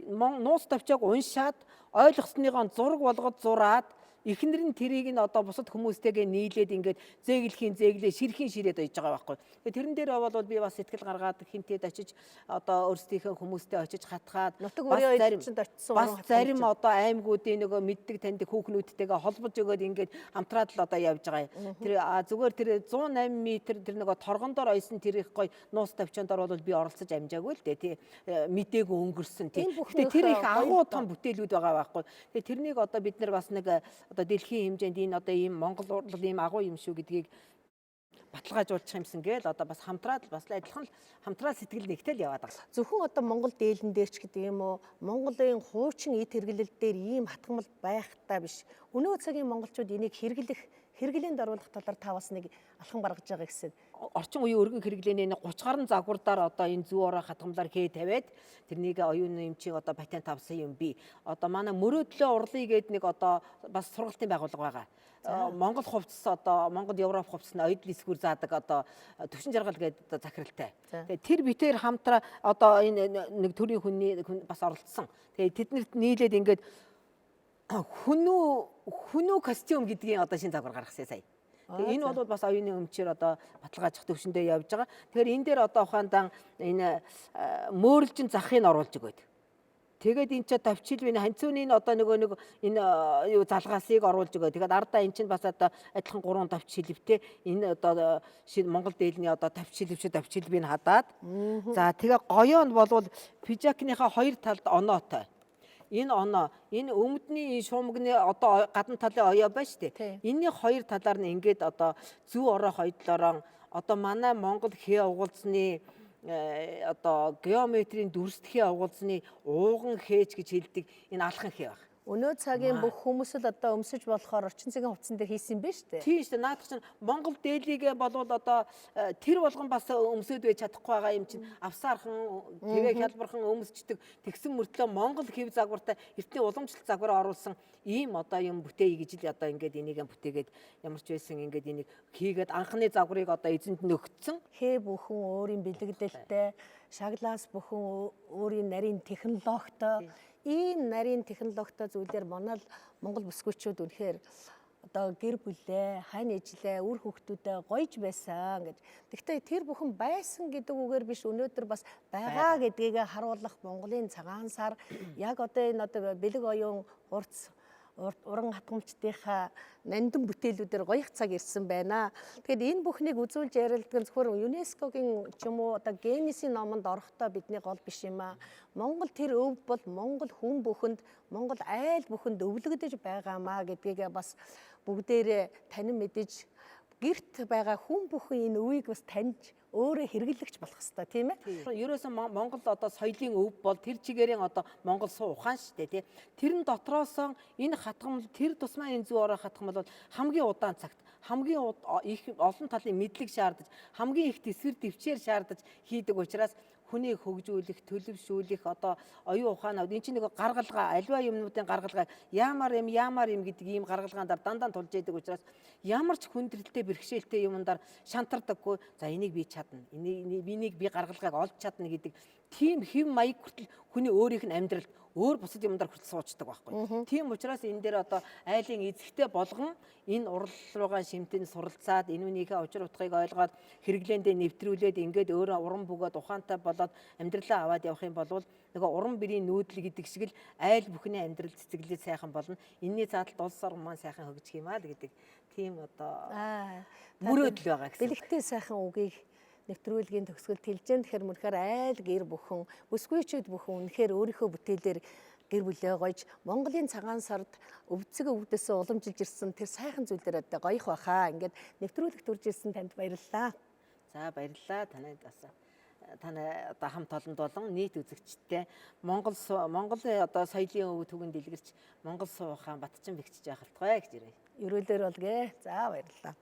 нууц тавчааг уншаад ойлгосныгоо зураг болгоод зураад эхнэр нь тэрийг нь одоо бусад хүмүүстэйгээ нийлээд ингээд зээглэхийн зээглээ ширхийн ширээд ойж байгаа байхгүй. Тэгээ тэрэн дээр бол би бас сэтгэл гаргаад хинтээд очиж одоо өөрсдийнхөө хүмүүстэй очиж хатгаад нутаг өрөө очинд очисон бас зарим одоо аймагуудын нөгөө мэддэг таньдаг хүүхнүүдтэйгээ холбож өгөөд ингээд хамтраад л одоо явж байгаа юм. Тэр зүгээр тэр 108 м тэр нөгөө торгон дор ойсон тэр их гой нууц тавчаан дор бол би оролцож амжаагүй л дээ тий. Мдээгүй өнгөрсөн тий. Гэтэ тэр их агуу том бүтээлүүд байгаа байхгүй. Тэгээ тэрнийг одоо бид нар бас нэг одоо дэлхийн хэмжээнд энэ одоо ийм Монгол урлал ийм агуу юм шүү гэдгийг баталгаажуулчих юмсан гээл одоо бас хамтраад бас адилхан л хамтраад сэтгэл нэгтэл яваад байгаа. Зөвхөн одоо Монгол дээлэн дээр ч гэдэг юм уу, Монголын хуучин эд хэрэглэл дээр ийм хатгамал байхтай биш. Өнөө цагийн монголчууд энийг хэрэглэх, хэрэглээнд оруулах талаар та бас нэг алхам гаргаж байгаа гэсэн. Орчин үеийн өргөн хэрэглээний 30 гаруй загвардаар одоо энэ зүү ороо хатгамлаар хээ тавиад тэрнийг оюун эмчийг одоо патент авсан юм би. Одоо манай мөрөөдлөө урлая гээд нэг одоо бас сургалтын байгууллага байгаа. Монгол хувцас одоо Монгол Европ хувцас нь оюутны эсгүүр заадаг одоо Төвшин жаргал гээд одоо захиралтай. Тэгээ тэр битээр хамтраа одоо энэ нэг төрийн хүний бас оролцсон. Тэгээ тэднэрт нийлээд ингээд хүнүү костюм гэдгийн одоо шинэ загвар гаргасан сая. Тэгээ энэ бол бас оюуны өмчээр одоо баталгаажих төвшөндөө явж байгаа. Тэгэхээр энэ дээр одоо ухаандаан энэ мөөрлжин захыг оруулж өгөөд. Тэгээд энэ ч тавчил энэ ханцууны одоо нөгөө нэг энэ юу залгаасыг оруулж өгөө. Тэгээд ардаа энэ чинь бас одоо адилхан 3 тавч шилбтэй энэ одоо шинэ Монгол дээлний одоо тавч шилб шиг тавч шилбийг хадаад. За тэгээ гоёо нь болвол пижакныхаа хоёр талд оноотой. Энэ оноо, энэ өмдний энэ шуумгны одоо гадна талын оёо байна шүү дээ. Энийний хоёр талаар нь ингээд одоо зүү ороо хоёдлороо одоо манай Монгол хээ угалзны одоо геометрийн дүрсдэхээ угалзны ууган хээч гэж хэлдэг энэ алхан хээ баг. Өнөө цагийн бүх хүмүүс л одоо өмсөж болохоор орчин цагийн хувцсан дээр хийсэн юм байна шүү дээ. Тийм шүү дээ. Наадах чинь Монгол дээлийгээ болвол одоо тэр болгон бас өмсөд байж чадахгүй байгаа юм чинь авсаархан тэгээ хялбархан өмсчдөг тэгсэн мөртлөө Монгол хэв загвартай эртний уламжлалт загвараа оруулсан ийм одоо юм бүтээе гэж л одоо ингээд энийг бүтээгээд ямар ч байсан ингээд энийг хийгээд анхны загварыг одоо эзэнд нөхцсөн. Хээ бүхэн өөрийн бэлэгдэлтэй, шаглаас бүхэн өөрийн нарийн технологитой ийм нарийн технологитой зүйлээр манай Монгол бүсгүүчүүд үнэхээр одоо гэр бүлээ, хань ижлээ, үр хүүхдүүдээ гоёж байсан гэж. Гэхдээ тэр бүхэн байсан гэдэг үгээр биш өнөөдөр бас байгаа гэдгийг харуулах Монголын цагаан сар яг одоо энэ одоо бэлэг оюун хурц уран хатгамчдынхаа нандин бүтээлүүдээр гоёх цаг ирсэн байна. Тэгэхээр энэ бүхнийг үзүүлж ярилдаг нь зөвхөн ЮНЕСКОгийн ч юм уу одоо Гиннесийн номонд орохдоо бидний гол биш юм аа. Монгол тэр өв бол Монгол хүн бүхэнд, Монгол айл бүхэнд өвлөгдөж байгаамаа гэдгийг бас бүгдээрээ танин мэдэж гэрт байгаа хүн бүхэн энэ өвийг бас таньж Өөрөө хэрэглэгч болох ёстой, тийм ээ. Ерөөсөн Монгол одоо соёлын өв бол тэр чигээрийн одоо Монгол суу ухаан шүү дээ, тий. Тэрэн дотроосоо энэ хатгамал тэр тусмаа энэ зүү ороо хатгамал бол хамгийн удаан цагт хамгийн их олон талын мэдлэг шаардаж, хамгийн их тэсвэр төвчээр шаардаж хийдэг учраас хүнийг хөгжүүлэх, төлөвшүүлэх одоо оюун ухаан авд. Энд чинь нэг гаргалгаа, альва юмнуудын гаргалгаа яамар юм, яамар юм гэдэг ийм гаргалгаан дээр дандаа тулж яадаг учраас ямар ч хүндрэлтэй бэрхшээлтэй юмндар шантардаггүй. За энийг би чадна. Энийг би гаргалгааг олж чадна гэдэг тийм хэв маяг хүртэл хүний өөрийнх нь амьдралд өөр бусад юмдар хүртэл суучдаг байхгүй. Тийм учраас энэ дээр одоо айлын эзэгтэй болгон энэ урал руугаа шимтэн суралцаад, энэ үнийхээ учир утгыг ойлгоод хэрэглээндээ нэвтрүүлээд ингээд өөрөө уран бөгөөд ухаантай болоод амьдралаа аваад явах юм бол нөгөө уран бүрийн нүүдэл гэдэг шиг л айл бүхний амьдрал цэцэглээ сайхан болно. Энийний задлалд улс орн маань сайхан хөгжих юм аа л гэдэг тийм одоо мөрөөдөл байгаа гэсэн. Бэлэгтэй сайхан үгийг нэвтрүүлгийн төгсгөлд хэлж जैन. Тэгэхээр мөрөхөр айл гэр бүхэн, бүсгүйчүүд бүхэн үнэхээр өөрийнхөө бүтээлээр гэр бүлээ гойж Монголын цагаан сард өвцөг өвдөсөө уламжилж ирсэн тэр сайхан зүйлээр одоо гоёх байхаа. Ингээд нэвтрүүлэгт үрж ирсэн танд баярлалаа. За баярлалаа. Танай бас танай одоо хамт олонд болон нийт үзэгчтэй Монгол Монголын одоо соёлын өв түгэн дэлгэрч Монгол суу ухаан Батчин бэгчж байх болтугай гэж ирээ. Ерөөлөөр болгээ. За баярлалаа.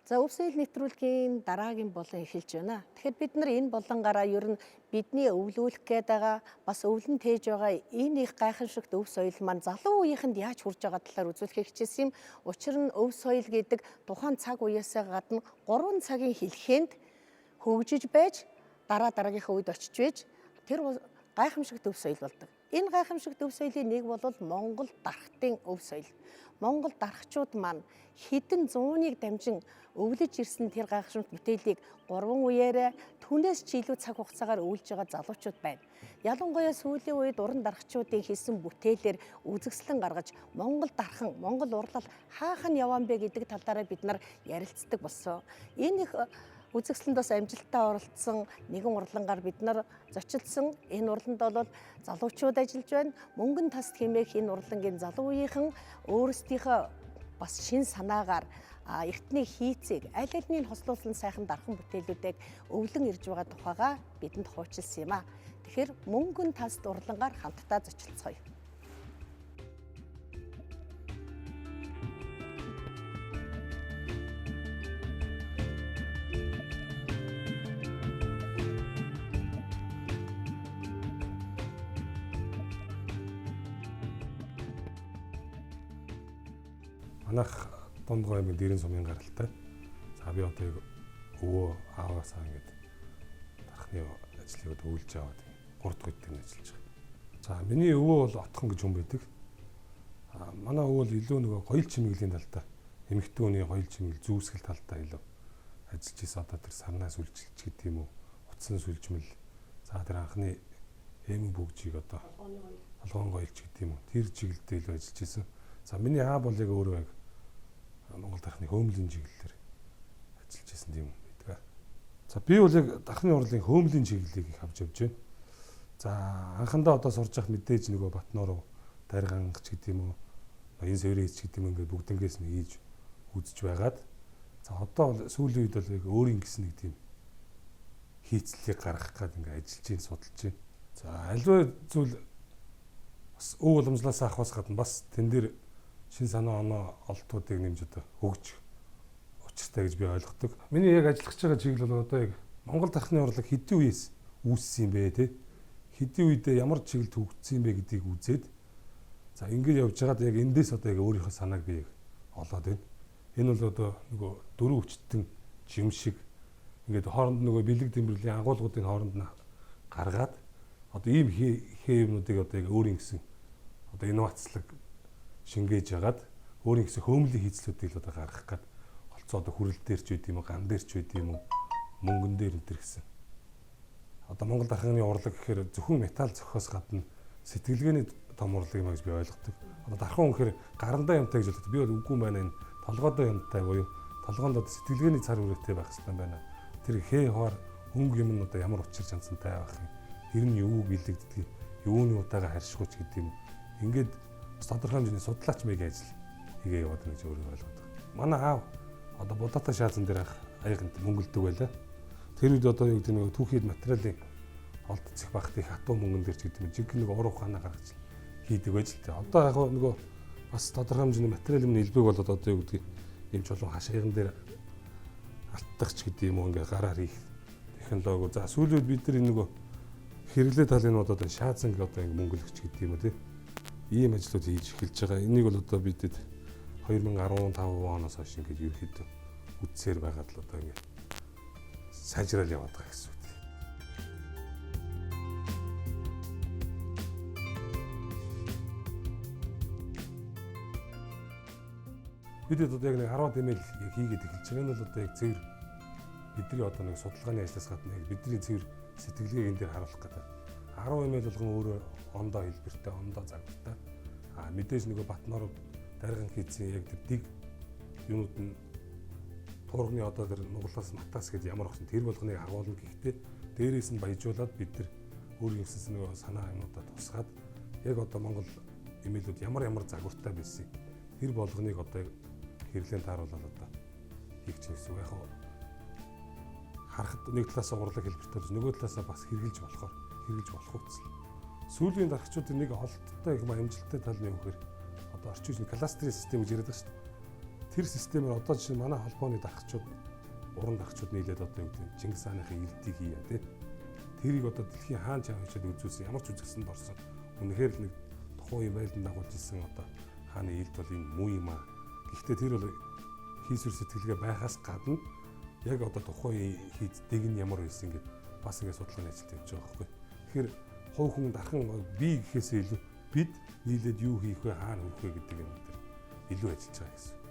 За өвсөл нэвтрүүлгийн дараагийн болон эхэлж байна. Тэгэхээр бид нар энэ болонгаараа ер нь бидний өвлүүлэх гээд байгаа, бас өвлөн тээж байгаа энэ их гайхамшигт өв соёл маань залуу үеийнхэнд яаж хүрж байгаа талаар үзүүлэхийг хичээсэн юм. Учир нь өв соёл гэдэг тухайн цаг үеэсээ гадна 3 цагийн хэлхэнд хөгжиж байж дараа дараагийнхаа үед очиж байж тэр гайхамшигт өв соёл болдог. Энэ гайхамшигт өв соёлын нэг бол Монгол дархтын өв соёл. Монгол дархчууд маань хэдэн зууныг дамжин өвлөж ирсэн тэр гайхамшигт бүтээлийг 3 үеэрээ түүнээс ч илүү цаг хугацаагаар өвлөж байгаа залуучууд байна. Ялангуяа сүүлийн үед уран дархчуудын хийсэн бүтээлээр үзэсгэлэн гаргаж Монгол дархан, Монгол урлал хаах нь яваан бэ гэдэг талаараа бид нар ярилцдаг болсон. Энэ их үзэсгэлэнд бас амжилттай оролцсон нэгэн урлангаар бид нар зочилдсон. Энэ урланд бол залуучууд ажиллаж байна. Мөнгөн таст хэмээх энэ урлангийн залуу үеийнхэн өөрсдийнхөө бас шин санаагаар эртний хийцийг аль альнийг хослуулсан сайхан дархан бүтээлүүдийг өвлөн ирж байгаа тухайгаа бидэнд хуучилсан юм а. Тэгэхээр мөнгөн таст урлангаар хамтдаа зочилцгоё. Манайх Дундгой аймгийн Дэрэн сумын гаралтай. За би одоо яг өвөө ааваасаа ингээд дархны ажлыг одоо өвлж аваад 3 дахь үед нь ажиллаж байгаа. За миний өвөө бол Отхон гэж хүн байдаг. Манай өвөө бол илүү нөгөө гоёл чимэглэлийн талдаа, эмэгтэй хүний гоёл чимэглэл зүүсгэл талдаа илүү ажиллаж исэн. Одоо тэр сарнаа сүлжилч гэдэг юм уу, утсан сүлжмэл. За тэр анхны эмэн бүгжийг одоо толгоон гоёлч гэдэг юм уу, тэр чиглэлдээ илүү ажиллаж исэн. За миний аав бол яг өөрөө яг Монгол дархны хөөмлийн чиглэлээр ажиллаж исэн тийм байдаг. За би бол яг дархны урлын хөөмлийн чиглэлийг их авч явж байна. За анхандаа одоо сурж явах мэдээж нөгөө Батноор даргангач гэдэг юм уу, энэ сэврээч гэдэг юм ингээд бүгднгээс нь хийж үзэж байгаад за одоо бол сүүлийн үед бол яг өөрийн гэсэн нэг тийм хийцлийг гаргах гээд ингээд ажиллаж байна, судалж байна. За аливаа зүйл бас өв уламжлалаас авахаас гадна бас тэн дээр шин санаа оноо олтуудыг нэмж одоо хөгжих учиртай гэж би ойлгодог. Миний яг ажиллах гэж байгаа чиглэл бол одоо яг Монгол дархны урлаг хэдийн үеэс үүссэн юм бэ те? Хэдийн үедээ ямар чиглэлд хөгжсөн юм бэ гэдгийг үзээд за ингэж явж байгаад яг эндээс одоо яг өөрийнхөө санааг би яг олоод байна. Энэ бол одоо нөгөө дөрөв хүчтэн жим шиг ингээд хооронд нөгөө бэлэг дэмбэрлийн агуулгуудын хооронд нь гаргаад одоо ийм хээ юмнуудыг одоо яг өөрийн гэсэн одоо инновацлог шингээж хагаад өөрийн гэсэн хөөмлийн хийцлүүдийг л одоо гаргах гээд олцоо одоо хүрэл дээр ч байд юм уу, ган дээр ч байд юм уу, мөнгөн дээр энэ төр гэсэн. Одоо Монгол дарханы урлаг гэхээр зөвхөн металл зохиос гадна сэтгэлгээний том урлаг юм а гэж би ойлгодог. Одоо дархан хүн гэхээр гарандаа юмтай гэж боддог. Би бол үгүй юм байна, энэ толгойдоо юмтай буюу толгоонд одоо сэтгэлгээний цар хүрээтэй байх хэрэгтэй байна. Тэр хээ хоор өнгө юм нь одоо ямар учир чанцантай байх юм. Тэр нь юу билэгддэг, юуны удаага харшгууч гэдэг юм. Ингээд тодорхой хэмжээний судлаач маягийн ажил хийгээ яваад байна гэж өөрөө ойлгоод байгаа. Манай аав одоо Будаатай шаазан дээр ах аяганд мөнгөлдөг байлаа. Тэр үед одоо юу гэдэг нэг түүхийд материалын олдцох багт их хатуу мөнгөн дээр ч гэдэг юм жинхэнэ нэг уран ухаанаа гаргаж хийдэг байж л тээ. Одоо яг нөгөө бас тодорхой хэмжээний материал юм нэлбэг болоод одоо юу гэдэг юм чулуун хашаяган дээр алтдах ч гэдэг юм уу ингээ гараар хийх технологи. За сүүлийн үед бид нар энэ нөгөө хэрэглээ талын одоо шаазанг одоо ингээ мөнгөлөгч гэдэг юм уу тий. Ийм ажлууд хийж эхэлж байгаа. Энийг бол одоо бидэд 2015 оноос хойш ингээд ерөөхдөө үдсээр байгаад л одоо ингээд сайжрал яваад байгаа гэсэн үг. Бид одоо яг нэг 10 дэмэл яг хийгээд эхэлж байгаа. Энэ бол одоо яг цэвэр бидний одоо нэг судалгааны ажлаас гадна яг бидний цэвэр сэтгэлгээг энэ дээр харуулах гэдэг. 10 имэйл болгон өөрөө ондоо хэлбэртэй, ондоо загвартай. А мэдээж нөгөө Батноор дарган хийсэн яг тэр дэг юунууд нь туурганы одоо тэр нуглаас матаас гэж ямар огсон тэр болгоныг агуулна. Гэхдээ дээрээс нь баяжуулаад бид тэр өөрийн гэсэн нөгөө санаа юмнуудаа тусгаад яг одоо Монгол имэйлүүд ямар ямар загвартай байсан тэр болгоныг одоо хэрэглээнд тааруулаад одоо хийх чинь гэсэн үг. Яг харахад нэг талаасаа урлаг хэлбэртэй болж нөгөө талаасаа бас хэрэгжилж болохоор хэрэгжилж болох үзэл. Сүүлийн дарагчдын нэг олдтой их амжилттай тал нь юу гэхээр одоо орчин үеийн кластерын систем гэж яриад байгаа шүү дээ. Тэр системээр одоо жишээ нь манай холбооны дарагчуд уран дарагчуд нийлээд одоо юу гэдэг нь Чингис хааныхын илдийг хийя тий. Тэрийг одоо дэлхийн хаан чав хичээл үзүүлсэн ямар ч үзэгсэнд орсон. Үнэхээр л нэг тухайн үеийн байлдан дагуулж исэн одоо хааны илд бол энэ муу юм аа. Гэхдээ тэр бол хийсвэр сэтгэлгээ байхаас гадна яг одоо тухайн үеийн хийдэг нь ямар байсан гэд бас ингэ судалгааны ажилд явж байгаа байхгүй. Тэгэхээр хувь хүн дархан би гэхээсээ илүү бид нийлээд юу хийх вэ, хаана хүрэх вэ гэдэг юм дээр илүү ажиллаж байгаа гэсэн.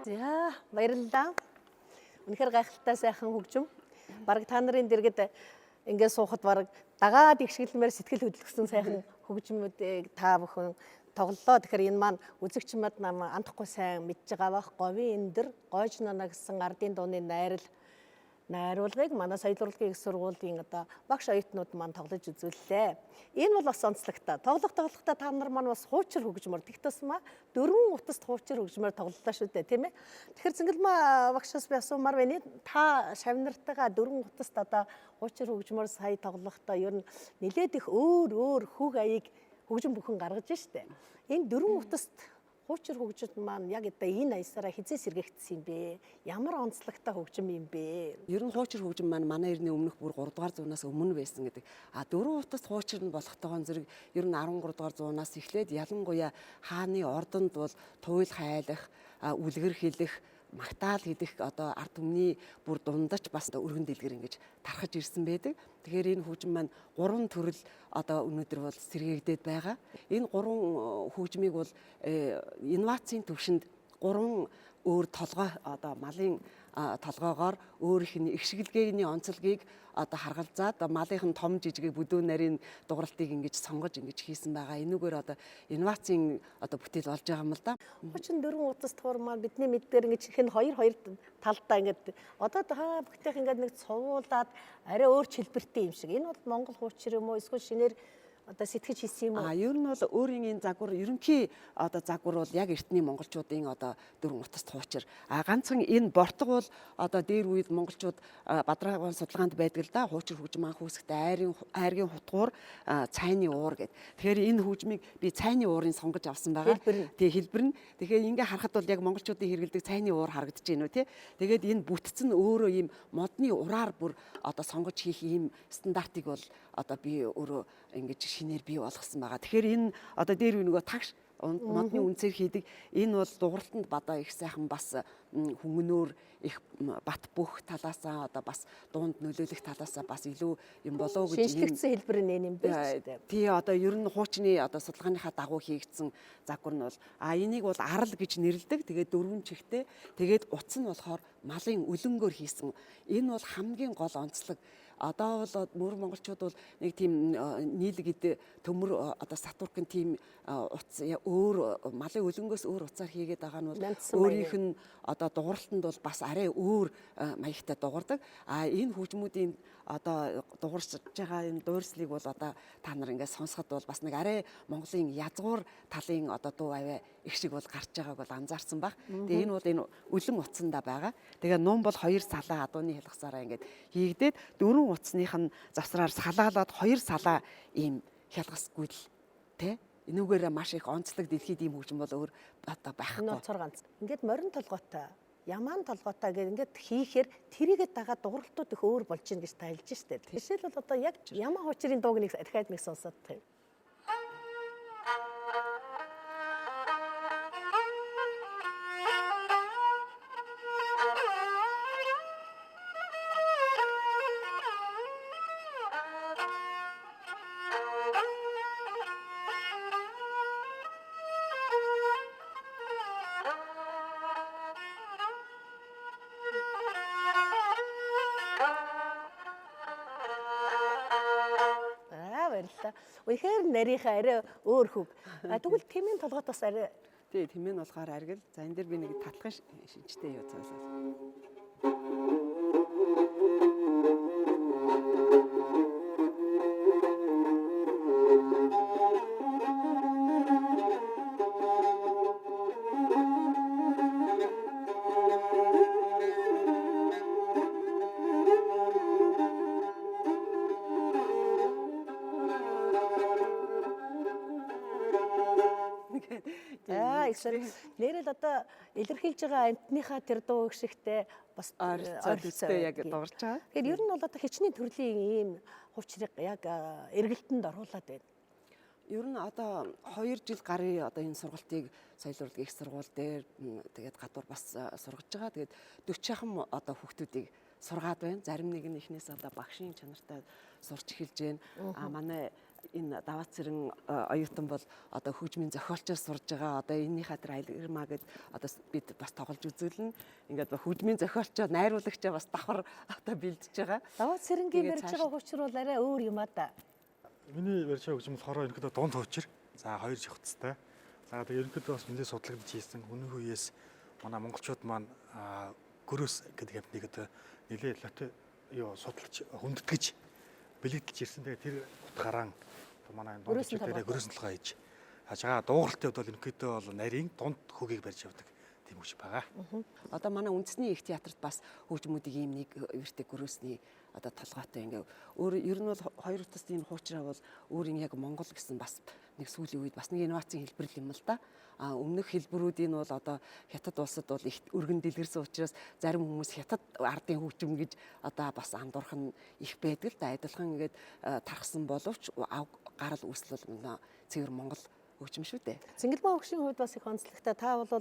За, баярлалаа. Үнэхээр гайхалтай сайхан хөгжим. Бараг та нарын дэргэд ингээд суухад бараг дагаад ихшиглэмээр сэтгэл хөдлөсөн сайхан хөгжмүүдийг та бүхэн тоглолоо. Тэгэхээр энэ маань үзэгч мад нам андахгүй сайн мэдж байгаа бах. Говийн эндэр гойж нана гэсэн ардын дууны найруулгыг манай соёл урлагийн их сургуулийн одоо багш оюутнууд маань тоглож үзүүллээ. Энэ бол бас онцлогтой. Тоглохдоо та нар маань бас хуучир хөгжмөр тэгт тусмаа дөрвөн утаст хуучир хөгжмөр тоглолоо шүү дээ, тийм ээ. Тэгэхээр Цэнгэлмаа багшаас би асуумаар байна. Та шавнартайгаа дөрвөн утаст одоо хуучир хөгжмөр сая тоглохдоо ер нь нэлээд их өөр өөр хөг аяыг хөгжим бүхэн гаргаж штэ. Энэ дөрвөн утаст хуучир хөгжим маань яг одоо энэ аясаараа хизээ сэргээгдсэн юм бэ? Ямар онцлогтой хөгжим юм бэ? Ер нь хуучир хөгжим маань манай эртний өмнөх бүр 3 дугаар зуунаас өмнө байсан гэдэг. А дөрвөн утаст хуучир нь болохтойгоон зэрэг ер нь 13 дугаар зуунаас эхлээд ялангуяа хааны ордонд бол туйл хайлах, үлгэр хэлэх, магтаал хийх одоо ард түмний бүр дундач бас өргөн дэлгэр ингэж тархаж ирсэн байдаг. Тэгэхээр энэ хөгжим маань гурван төрөл одоо өнөөдөр бол сэргээгдээд байгаа. Энэ гурван хөгжмийг бол инновацийн төвшөнд гурван өөр толгой одоо малын толгоогоор өөрийнх нь ихшгэлгээний онцлогийг одоо харгалзаад малынх нь том жижигийг бүдүүн нарийн дугралтыг ингэж сонгож ингэж хийсэн байгаа. Энүүгээр одоо инновацийн одоо бүтээл болж байгаа юм л да. 34 утас тур маань бидний мэддгээр ингэж хэн хоёр хоёр талдаа ингэж одоо та бүгдийнх ингэж нэг цувуулаад арай өөр хэлбэртэй юм шиг. Энэ бол Монгол хуучир юм уу эсвэл шинээр одоо сэтгэж хийсэн юм уу? А ер нь бол өөрийн энэ загвар ерөнхий одоо загвар бол яг эртний монголчуудын одоо дөрвөн утаст хуучир. А ганцхан энэ бортго бол одоо дээр үед монголчууд бадрагын судалгаанд байдаг л да. Хуучир хөгжим анх үүсэхдээ айргийн хутгуур цайны уур гэд. Тэгэхээр энэ хөгжмийг би цайны уурыг сонгож авсан байгаа. Тий, хэлбэр нь. Тэгэхээр ингээ харахад бол яг монголчуудын хэрэглэдэг цайны уур харагдаж байна уу тий. Тэгээд энэ бүтц нь өөрөө ийм модны ураар бүр одоо сонгож хийх ийм стандартыг бол одоо би өөрөө ингэж шинээр бий болгосон байгаа. Тэгэхээр энэ одоо дээр үе нөгөө тагш модны үнцээр хийдэг энэ бол дугралтанд бадаа их сайхан бас хүмүүнөөр их бат бөх талаасаа одоо бас дуунд нөлөөлөх талаасаа бас илүү юм болоо гэж шинжлэгдсэн хэлбэр нь энэ юм байна шүү дээ. Тий, одоо ер нь хуучны одоо судалгааныхаа дагуу хийгдсэн загвар нь бол энийг бол арал гэж нэрлэдэг. Тэгээд дөрвөн чихтэй. Тэгээд утас нь болохоор малын өлөнгөөр хийсэн. Энэ бол хамгийн гол онцлог. Одоо бол мөр монголчууд бол нэг тийм нийлэг эд төмөр одоо сатуркын тийм утас өөр малын өлөнгөөс өөр утсаар хийгээд байгаа нь бол өөрийнх нь одоо дугурлалтанд бол бас арай өөр маягтай дуурдаг. А энэ хөгжмүүдийн одоо дуурч байгаа энэ дуурслыг бол одоо та нар ингээд сонсоход бол бас нэг арай Монголын язгуур талын одоо дуу авиа их шиг бол гарч байгааг бол анзаарсан баг. Тэгээ энэ бол энэ өлөн утсандаа байгаа. Тэгээ нум бол хоёр салаа адууны хялгасаараа ингээд хийгдээд дөрвөн утасных нь завсраар салаалаад хоёр салаа ийм хялгас гүйл тэ. Энүүгээр маш их онцлог дэлхийд ийм хөгжим бол өөр одоо байхгүй. Энэ цор ганц. Ингээд морин толгойтой, ямаан толгойтой гэх ингээд хийхээр тэрийгэ дагаад дууралтууд их өөр болж гин гэж тайлж штэ. Жишээлбэл одоо яг ямаан хуучрын дууг нэг дахиад нэг сонсоод тав. Үнэхээр нарийнхаа арай өөр хөг. Тэгвэл тэмийн толгойд бас арай. Тий, тэмээ нь болохоор аргил. За энэ дэр би нэг татлахын шинжтэй юу цаасаа. Баярлалаа их сар. Нэрэл одоо илэрхийлж байгаа амтныхаа тэр дуу шигтэй бас ойролцоо төстэй яг дурж байгаа. Тэгэхээр ер нь бол одоо хичнээн төрлийн ийм хуучрыг яг эргэлтэнд оруулаад байна. Ер нь одоо 2 жил гаруй одоо энэ сургалтыг соёл урлагийн их сургууль дээр тэгээд гадуур бас сургаж байгаа. Тэгээд 40 хам одоо хүүхдүүдийг сургаад байна. Зарим нэг нь эхнээс одоо багшийн чанартай сурч эхэлж байна. А манай энэ Даваа Цэрэн оюутан бол одоо хөгжмийн зохиолчоор сурж байгаа. Одоо энэнийхээ тэр аялгирмаа гэд одоо бид бас тоглож үзүүлнэ. Ингээд хөгжмийн зохиолчоо найруулагчаа бас давхар одоо бэлдэж байгаа. Даваа Цэрэнгийн барьж байгаа хуучир бол арай өөр юм аа да. Миний барьж байгаа хөгжим болохоор ерөнхийдөө дунд хуучир. За хоёр жихцтай. За тэгээ ерөнхийдөө бас нэлээд судлагдаж хийсэн. Өмнөх үеэс манай монголчууд маань гөрөөс гэдэг амьтныг одоо нэлээд лото юу судалж хүндэтгэж бэлэгдэж ирсэн. Тэгээ тэр утгаараа манай дунд дээр гөрөөс толгой хийж хаж байгаа. Дуугаралтай хувьд бол ерөнхийдөө бол нарийн дунд хөгийг барьж явдаг тийм хүч байгаа. Одоо манай үндэсний их театрт бас хөгжмүүдийг ийм нэг эвэртэй гөрөөсний одоо толгойтой ингээ өөр ер нь бол хоёр утасны энэ хуучраа бол өөр яг Монгол гэсэн бас нэг сүүлийн үед бас нэг инновацийн хэлбэр юм л да. А өмнөх хэлбэрүүдийн бол одоо хятад улсад бол их өргөн дэлгэрсэн учраас зарим хүмүүс хятад ардын хөгжим гэж одоо бас андуурах нь их байдаг л да. Адилхан ингээд тархсан боловч гарал үүсэл бол цэвэр Монгол хөгжим шүү дээ. Цэнгэлмаа хөгшийн хувьд бас их онцлогтой. Та бол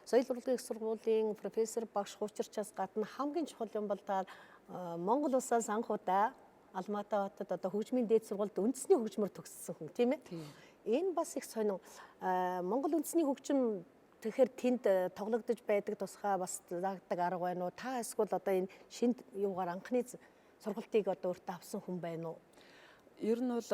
соёл урлагийн их сургуулийн профессор багш хуучирчаас гадна хамгийн чухал юм бол та Монгол улсаас анх удаа Алматы хотод одоо хөгжмийн дээд сургуульд үндэсний хөгжмөр төгссөн хүн тийм ээ. Энэ бас их сонин. Монгол үндэсний хөгжим тэгэхээр тэнд тоглогдож байдаг тусгай бас заагддаг арга байна уу? Та эсвэл одоо энэ шинэ юугаар анхны сургалтыг одоо өөртөө авсан хүн байна уу? Ер нь бол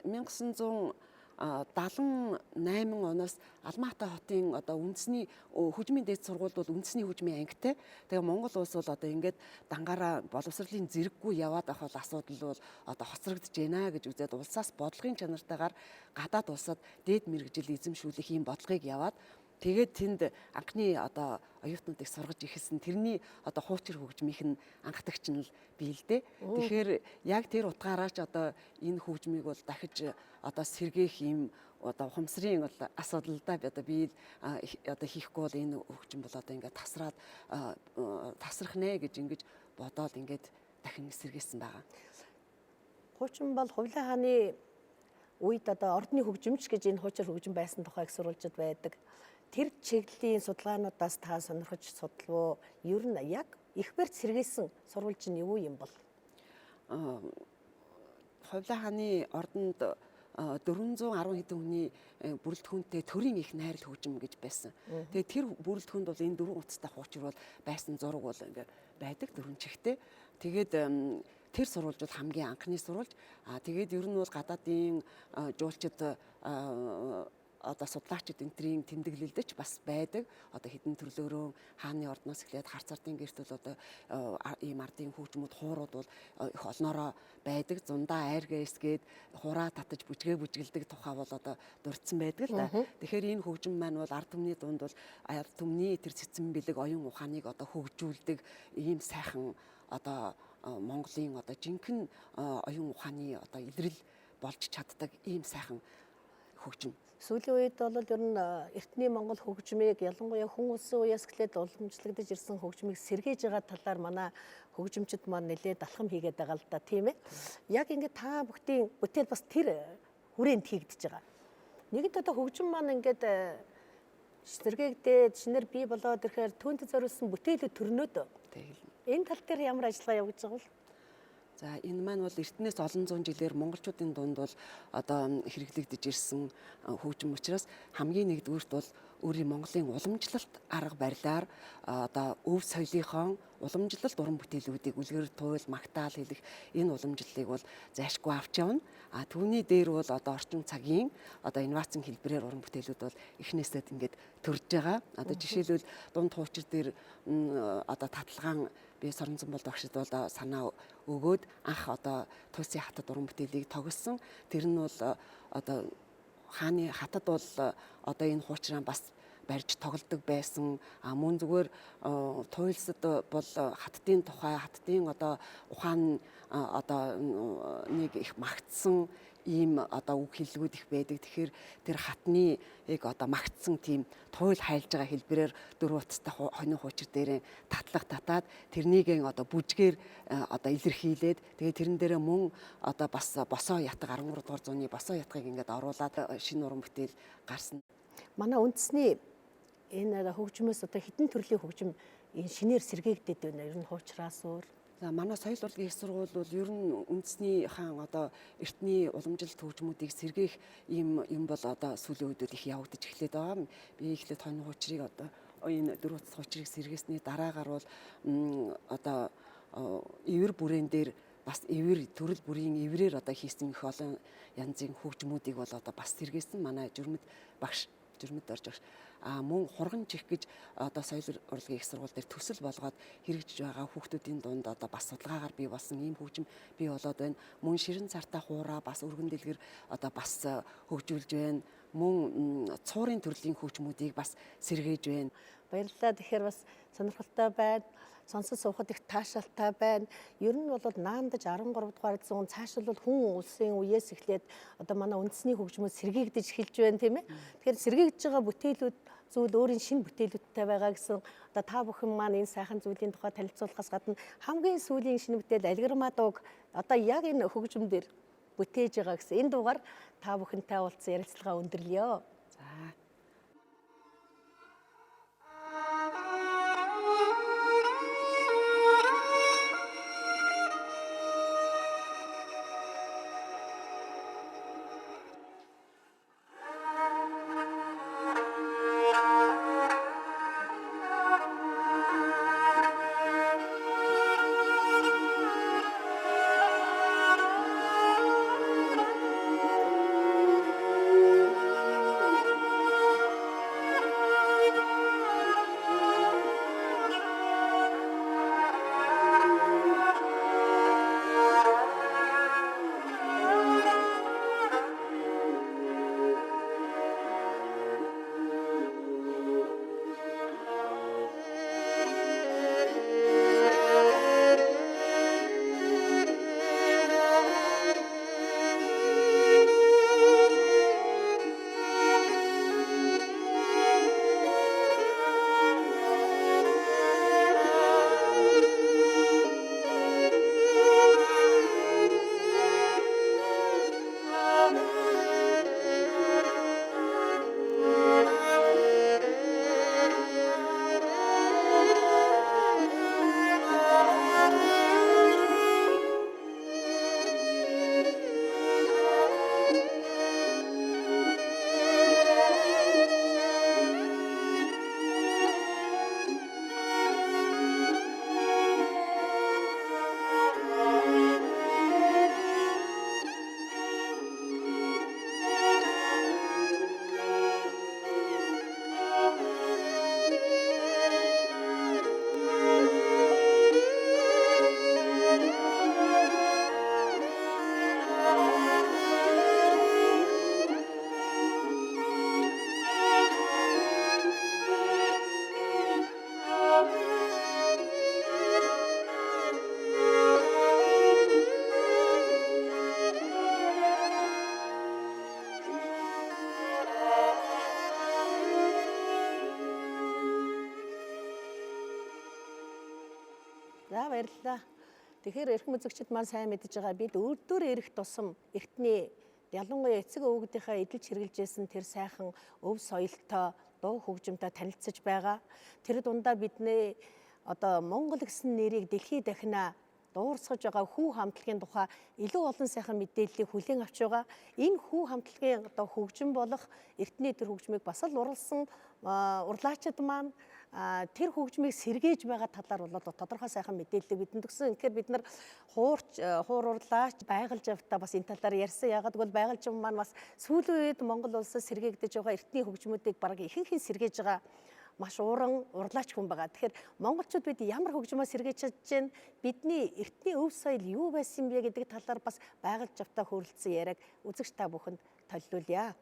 1978 оноос Алматы хотын одоо үндэсний хөгжмийн дээд сургуульд бол үндэсний хөгжмийн ангитай. Тэгээ Монгол улс бол одоо ингээд дангаараа боловсролын зэрэггүй яваад байх бол асуудал бол одоо хоцрогдож байна гэж үзээд улсаас бодлогын чанартайгаар гадаад улсад дээд мэргэжил эзэмшүүлэх ийм бодлогыг яваад тэгээд тэнд анхны одоо оюутнуудыг сургаж эхэлсэн. Тэрний одоо хуучир хөгжмийнх нь анхдагч нь л би л дээ. Тэгэхээр яг тэр утгаараа ч одоо энэ хөгжмийг бол дахиж одоо сэргээх ийм одоо ухамсарын бол асуудал да. Одоо би л одоо хийхгүй бол энэ хөгжим бол одоо ингээд тасраад тасрах нэ гэж ингэж бодоол ингээд дахин сэргээсэн байгаа. Хуучин бол Хувлаа хааны үед одоо ордны хөгжимч гэж энэ хуучир хөгжим байсан тухайг сурвалжид байдаг. Тэр чиглэлийн судалгаануудаас та сонирхож судлав уу? Ер нь яг их барьц сэргээсэн сурвалж нь юу юм бол? Хувлаа хааны ордонд 410 хэдэн хүний бүрэлдэхүүнтэй төрийн их найрал хөгжим гэж байсан. Тэгээ тэр бүрэлдэхүүнд бол энэ дөрвөн утастай хуучир бол байсан зураг бол ингээ байдаг дөрвөн чихтэй. Тэгээд тэр сурвалж бол хамгийн анхны сурвалж. Аа тэгээд ер нь бол гадаадын жуулчид одоо судлаачид энтрийн тэмдэглэлдэж бас байдаг. Одоо хэдэн төрлөөрөө хааны ордноос эхлээд харц ардын гэрт бол одоо ийм ардын хөгжмүүд хуурууд бол их олноороо байдаг. Зундаа айргаа эсгээд хураа татаж бүжгээ бүжгэлдэг тухай бол одоо дурдсан байдаг л да. Тэгэхээр энэ хөгжим маань бол ард түмний дунд бол ард түмний тэр цэцэн бэлэг оюун ухааныг одоо хөгжүүлдэг ийм сайхан одоо Монголын одоо жинхэнэ оюун ухааны одоо илрэл болж чаддаг ийм сайхан хөгжим. Сүүлийн үед бол ер нь эртний Монгол хөгжмийг ялангуяа хүн улсын үеэс эхлээд уламжлагдаж ирсэн хөгжмийг сэргээж байгаа талаар манай хөгжимчд маань нэлээд алхам хийгээд байгаа л да, тийм ээ. Яг ингээд та бүхний бүтээл бас тэр хүрээнд хийгдэж байгаа. Нэгэнт одоо хөгжим маань ингээд сэргээгдээд шинээр бий болоод ирэхээр түүнтэй зориулсан бүтээлүүд төрнөөд. Энэ тал дээр ямар ажиллагаа явагдаж байгаа вэ? За энэ маань бол эртнээс олон зуун жилээр монголчуудын дунд бол одоо хэрэглэгдэж ирсэн хөгжим учраас хамгийн нэгдүгüүрт бол өөрийн Монголын уламжлалт арга барилаар одоо өв соёлынхон уламжлалт уран бүтээлүүдийг үлгэр туйл магтаал хэлэх энэ уламжлалыг бол зайлшгүй авч явна. А түүний дээр бол одоо орчин цагийн одоо инновацийн хэлбэрээр уран бүтээлүүд бол эхнээсээ ингээд төрж байгаа. Одоо жишээлбэл дунд хуучир дээр одоо таталгаан би Соронзон болд багшид бол санаа өгөөд анх одоо Туйсын хатад уран бүтээлийг тогссон. Тэр нь бол одоо хааны хатад бол одоо энэ хуучраа бас барьж тоглодог байсан. А мөн зүгээр туйлсад бол хаттын тухай, хаттын одоо ухаан одоо нэг их магтсан Ийм одоо үг хэллэгүүд их байдаг. Тэгэхээр тэр хатны яг одоо магтсан тийм туйл хайлж байгаа хэлбэрээр дөрвөн утастай хонин хуучир дээрээ татлах татаад тэрнийг одоо бүжгээр одоо илэрхийлээд, тэгээ тэрэн дээрээ мөн одоо бас босоо ятга, 13 дугаар зууны босоо ятгыг ингээд оруулаад шинэ уран бүтээл гарсан. Манай үндэсний энэ хөгжмөөс одоо хэдэн төрлийн хөгжим энэ шинээр сэргээгдээд байна. Ер нь хуучраас өөр. За, манай соёл урлагийн их сургууль бол ер нь үндэсний хаан одоо эртний уламжлалт хөгжмүүдийг сэргээх ийм юм бол одоо сүүлийн үед их явагдаж эхлээд байгаа. Би эхлээд хонь хуучрыг, одоо энэ дөрвөн утас хуучрыг сэргээсний дараагаар бол одоо ивэр бүрээн дээр бас ивэр төрөл бүрийн иврээр одоо хийсэн их олон янзын хөгжмүүдийг бол одоо бас сэргээсэн манай жүрмэд багш, жүрмэд орж багш. А мөн хурган чих гэж одоо соёл урлагийн их сургууль дээр төсөл болгоод хэрэгжиж байгаа, хүүхдүүдийн дунд одоо бас судалгаагаар бий болсон ийм хөгжим бий болоод байна. Мөн ширэн цартаа хуураа бас өргөн дэлгэр одоо бас хөгжүүлж байна. Мөн цуурын төрлийн хөгжмүүдийг бас сэргээж байна. Баярлалаа. Тэгэхээр бас сонирхолтой байна. Сонсож суухад их таашаалтай байна. Ер нь бол наандаж 13 дугаар зуун, цаашдал бол хүн улсын үеэс эхлээд одоо манай үндэсний хөгжмөд сэргээгдэж эхэлж байна, тийм ээ. Тэгэхээр сэргээгдэж байгаа бүтээлүүд зүйл өөрийн шинэ бүтээлүүдтэй байгаа гэсэн одоо та бүхэн маань энэ сайхан зүйлийн тухай танилцуулахаас гадна хамгийн сүүлийн шинэ бүтээл Алгирмаа дууг одоо яг энэ хөгжим дээр бүтээж байгаа гэсэн энэ дугаар та бүхэнтэй уулзсан ярилцлага өндөрлөё. За. За, баярлалаа. Тэгэхээр эрхэм үзэгчид маань сайн мэдж байгаа, бид өдөр ирэх тусам эртний, ялангуяа эцэг өвгдийнхээ эдэлж хэрэглэжсэн тэр сайхан өв соёлтой дуу хөгжимтэй танилцаж байгаа. Тэр дундаа бидний одоо Монгол гэсэн нэрийг дэлхийд дахина дуурсгаж байгаа хүү хамтлагийн тухай илүү олон сайхан мэдээллийг хүлээн авч байгаа. Энэ хүү хамтлагийн одоо хөгжим болох эртний тэр хөгжмийг бас л уралсан урлаачид маань тэр хөгжмийг сэргээж байгаа талаар бол тодорхой сайхан мэдээллийг бидэнд өгсөн. Тэгэхээр бид нар хуурч хуур урлаач байгальж явтаа бас энэ талаар ярьсан. Яагаад гэвэл байгальж маань бас сүүлийн үед Монгол улсад сэргээгдэж байгаа эртний хөгжмүүдийг бараг ихэнх нь сэргээж байгаа маш уран урлаач хүн байгаа. Тэгэхээр монголчууд бид ямар хөгжмөө сэргээж чадж байна? Бидний эртний өв соёл юу байсан бэ гэдэг талаар бас байгальж явтаа хөөрөлдсөн яриаг үзэгч та бүхэнд толиулъя.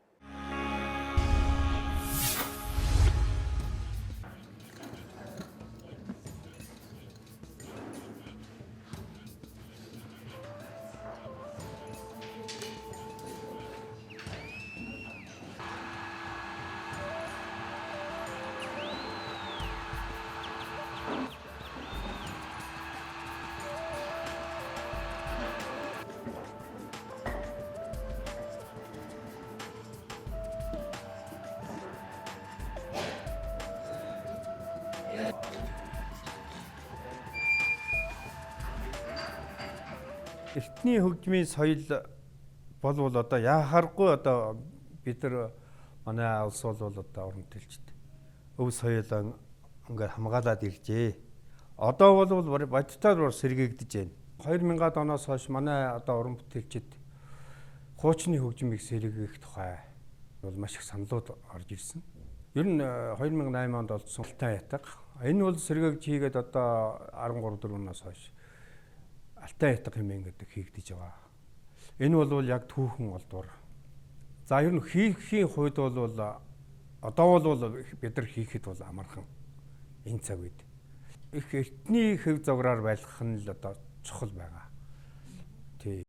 Эртний хөгжмийн соёл болвол одоо яхааргүй одоо бид нар манай улс бол одоо уран бүтээлчд өв соёлоо ингээд хамгаалаад иржээ. Одоо бол бодитоор сэргээгдэж байна. 2000-ад оноос хойш манай одоо уран бүтээлчид хуучны хөгжмийг сэргээх тухай бол маш их саналууд орж ирсэн. Ер нь 2008 онд олдсон Алтай ятга. Энэ бол сэргээгж хийгээд одоо 13 4 оноос хойш Алтай ятга хэмээн гэдэг хийгдэж байгаа. Энэ бол яг түүхэн олдвор. За ер нь хийхийн хувьд бол одоо бол бид нар хийхэд бол амархан энэ цаг үед. Их эртний хэв загвараар байлгах нь л одоо чухал байгаа. Тий.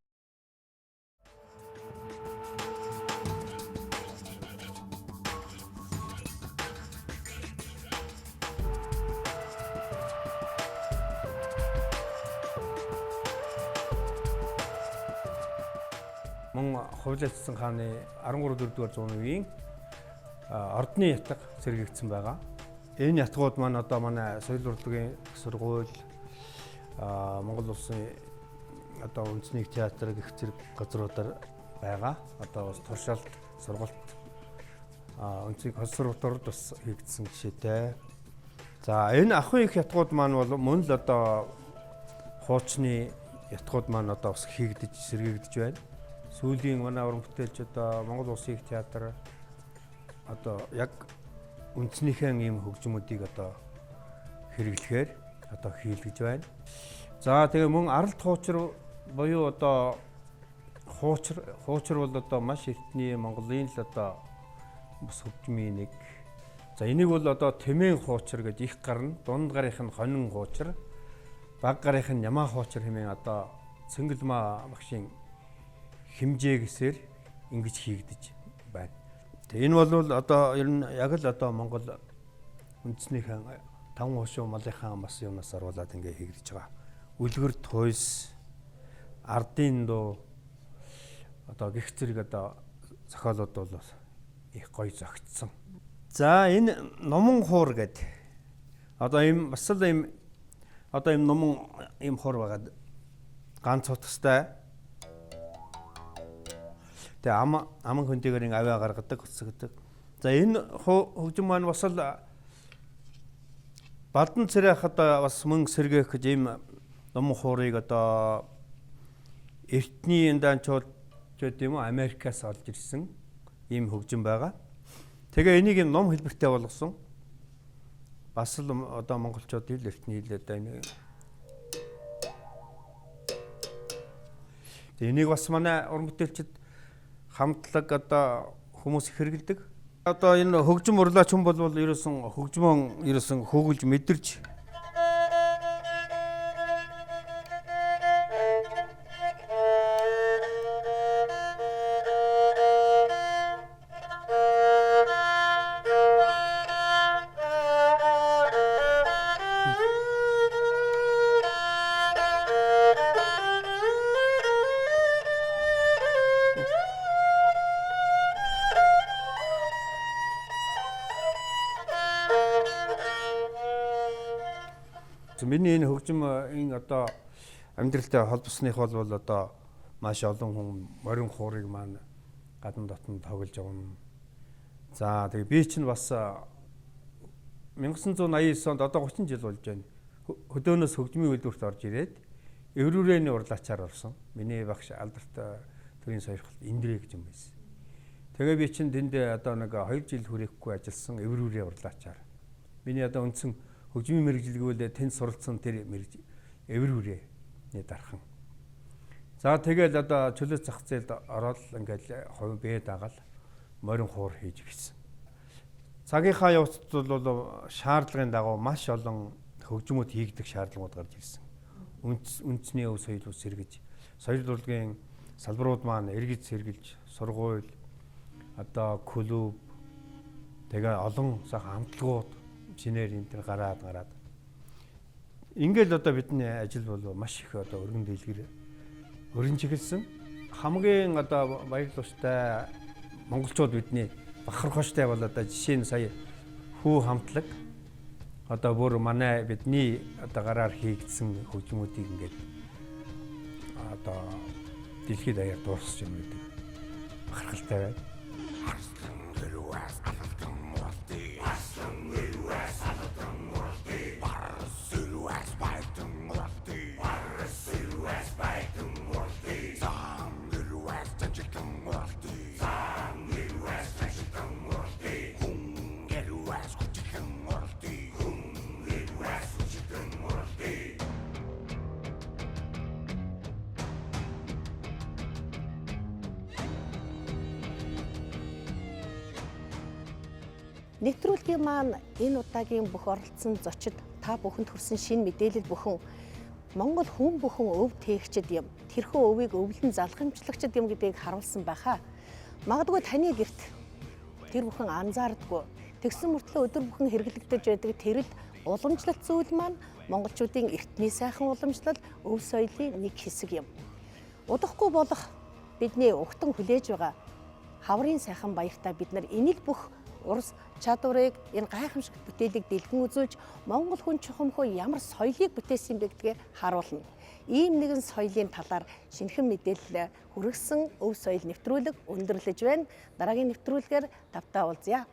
Мөн Хувлаачсан хааны 13 4-р зууны үеийн ордны ятга сэргээгдсэн байгаа. Энэ ятгууд маань одоо манай соёл урлагийн сургууль, Монгол улсын одоо үндэсний театр гэх зэрэг газруудаар байгаа. Одоо бас туршаалт, сургалт, үндэсний консерваторид бас хийгдсэн жишээтэй. За энэ ахын их ятгууд маань бол мөн л одоо хуучны ятгууд маань одоо бас хийгдэж сэргээгдэж байна. Сүүлийн манай уран бүтээлч одоо Монгол Улсын их театр одоо яг үндснийхээ ийм хөгжмүүдийг одоо хэрэглэхээр одоо хийлгэж байна. За тэгээ мөн аралт хуучир буюу одоо хуучир бол одоо маш эртний Монголын л одоо бас хөгжмийн нэг. За энийг бол одоо тэмээн хуучир гэж их гарна. Дунд гарынх нь хонин хуучир, баг гарынх нь ямаа хуучир хэмээн одоо Цэнгэлмаа багшийн хэмжээгээсээр ингэж хийгдэж байна. Тэгээ энэ бол одоо ер нь яг л одоо Монгол үндснийхэн таван хошуу малынхаа бас юмнаас оруулаад ингээ хийгдэж байгаа. Үлгэр туйс, ардын дуу одоо гих зэрэг одоо зохиолууд бол их гоё зохицсон. За энэ номон хуур гэдэг одоо ийм бас л ийм одоо ийм номон ийм хуур байгаа. Ганц утастай. Тэгээ аман хөндийгээр ин авиа гаргадаг, өсгөдөг. За энэ хөгжим маань бас л Бадан цэрэх одоо бас мөн сэргээх гэж ийм номон хуурыг одоо эртний энданчууд гэдэг юм уу Америкаас олж ирсэн ийм хөгжим байгаа. Тэгээ энийг юм ном хэлбэртэй болгосон. Бас л одоо монголчууд ил эртний ил одоо энэ. Тэгээ энийг бас манай уран бүтээлчид хамтлаг одоо хүмүүс хэрэгэлдэг. Одоо энэ хөгжим урлаач хүн бол ерөөсөн хөгжмөн ерөөсөн хөглж мэдэрч Миний энэ хөгжим энэ одоо амьдралтай холбосных бол одоо маш олон хүн морин хуурыг маань гадна дотн тоглож явна. За тэгээ би чинь бас 1989 онд одоо 30 жил болж байна. Хөдөөнөөс хөгжмийн үйлдвэрт орж ирээд Эврүүрээний урлаачаар орсон. Миний багш алдарт төрийн сойрхолт Индрэ гэж юм байсан. Тэгээ би чинь тэнд одоо нэг 2 жил хүрээхгүй ажилласан Эврүүрээ урлаачаар. Миний одоо үндсэн хөгжмийн мэргэжилгүүлээ тэнд суралцсан тэр мэрэгж Эврүүрээний дархан. За тэгэл одоо чөлөө зах зээлд ороод ингээл хувь бие дагаал морин хуур хийж гисэн. Цагийнхаа явцад бол шаардлагын дагуу маш олон хөгжмүүд хийгдэх шаардлагууд гарч ирсэн. Үндэсний өв соёлууд сэргэж, соёл урлагийн салбарууд маань эргэж сэргэлж, сургууль, одоо клуб тэгээ олон сайхан хамтлагууд шинээр энэ төр гараад ингээл одоо бидний ажил бол маш их одоо өргөн дэлгэр өрнжиглсэн. Хамгийн одоо баярлалтай монголчууд бидний бахархоштой бол одоо жишээ нь сая хүү хамтлаг одоо бүр манай бидний одоо гараар хийгдсэн хөгжмүүдийг ингээд одоо дэлхийд даяар дуусч юм гэдэг бахархалтай байна. Арслан гэрвэс алдан уралдээ. Арслан гэрвэс алдан уралдээ. Барс байдан уралдээ. Барс байдан уралдээ. Зам гэрвэс жанжилтан уралдээ. Зам гэрвэс жанжилтан уралдээ. Хүн гэрвэс хүчлэн уралдээ. Хүн гэрвэс хүчлэн уралдээ. Нэвтрүүлгийн маань энэ удаагийн бүх оролцсон зочид та бүхэнд хүрсэн шинэ мэдээлэл бүхэн Монгол хүн бүхэн өв тээгчд юм. Тэрхүү өвийг өвлөн залхамжлагчд юм гэдгийг харуулсан байхаа. Магадгүй таны гэрт тэр бүхэн анзаардаггүй. Тэгсэн мөртлөө өдөр бүхэн хэрэглэгдэж байдаг тэрэл уламжлалт зүйл маань монголчуудын эртний сайхан уламжлал өв соёлын нэг хэсэг юм. Удахгүй болох бидний угтан хүлээж байгаа хаврын сайхан баяртаа бид нар энэ л бүх урс чадварыг энэ гайхамшиг бүтээлийг дэлгэн үзүүлж Монгол хүн чухамхүү ямар соёлыг бүтээсэн бэ гэдгээ харуулна. Ийм нэгэн соёлын талаар шинэхэн мэдээлэл хүргэсэн өв соёл нэвтрүүлэг өндөрлөж байна. Дараагийн нэвтрүүлгээр тавтаа уулзъя.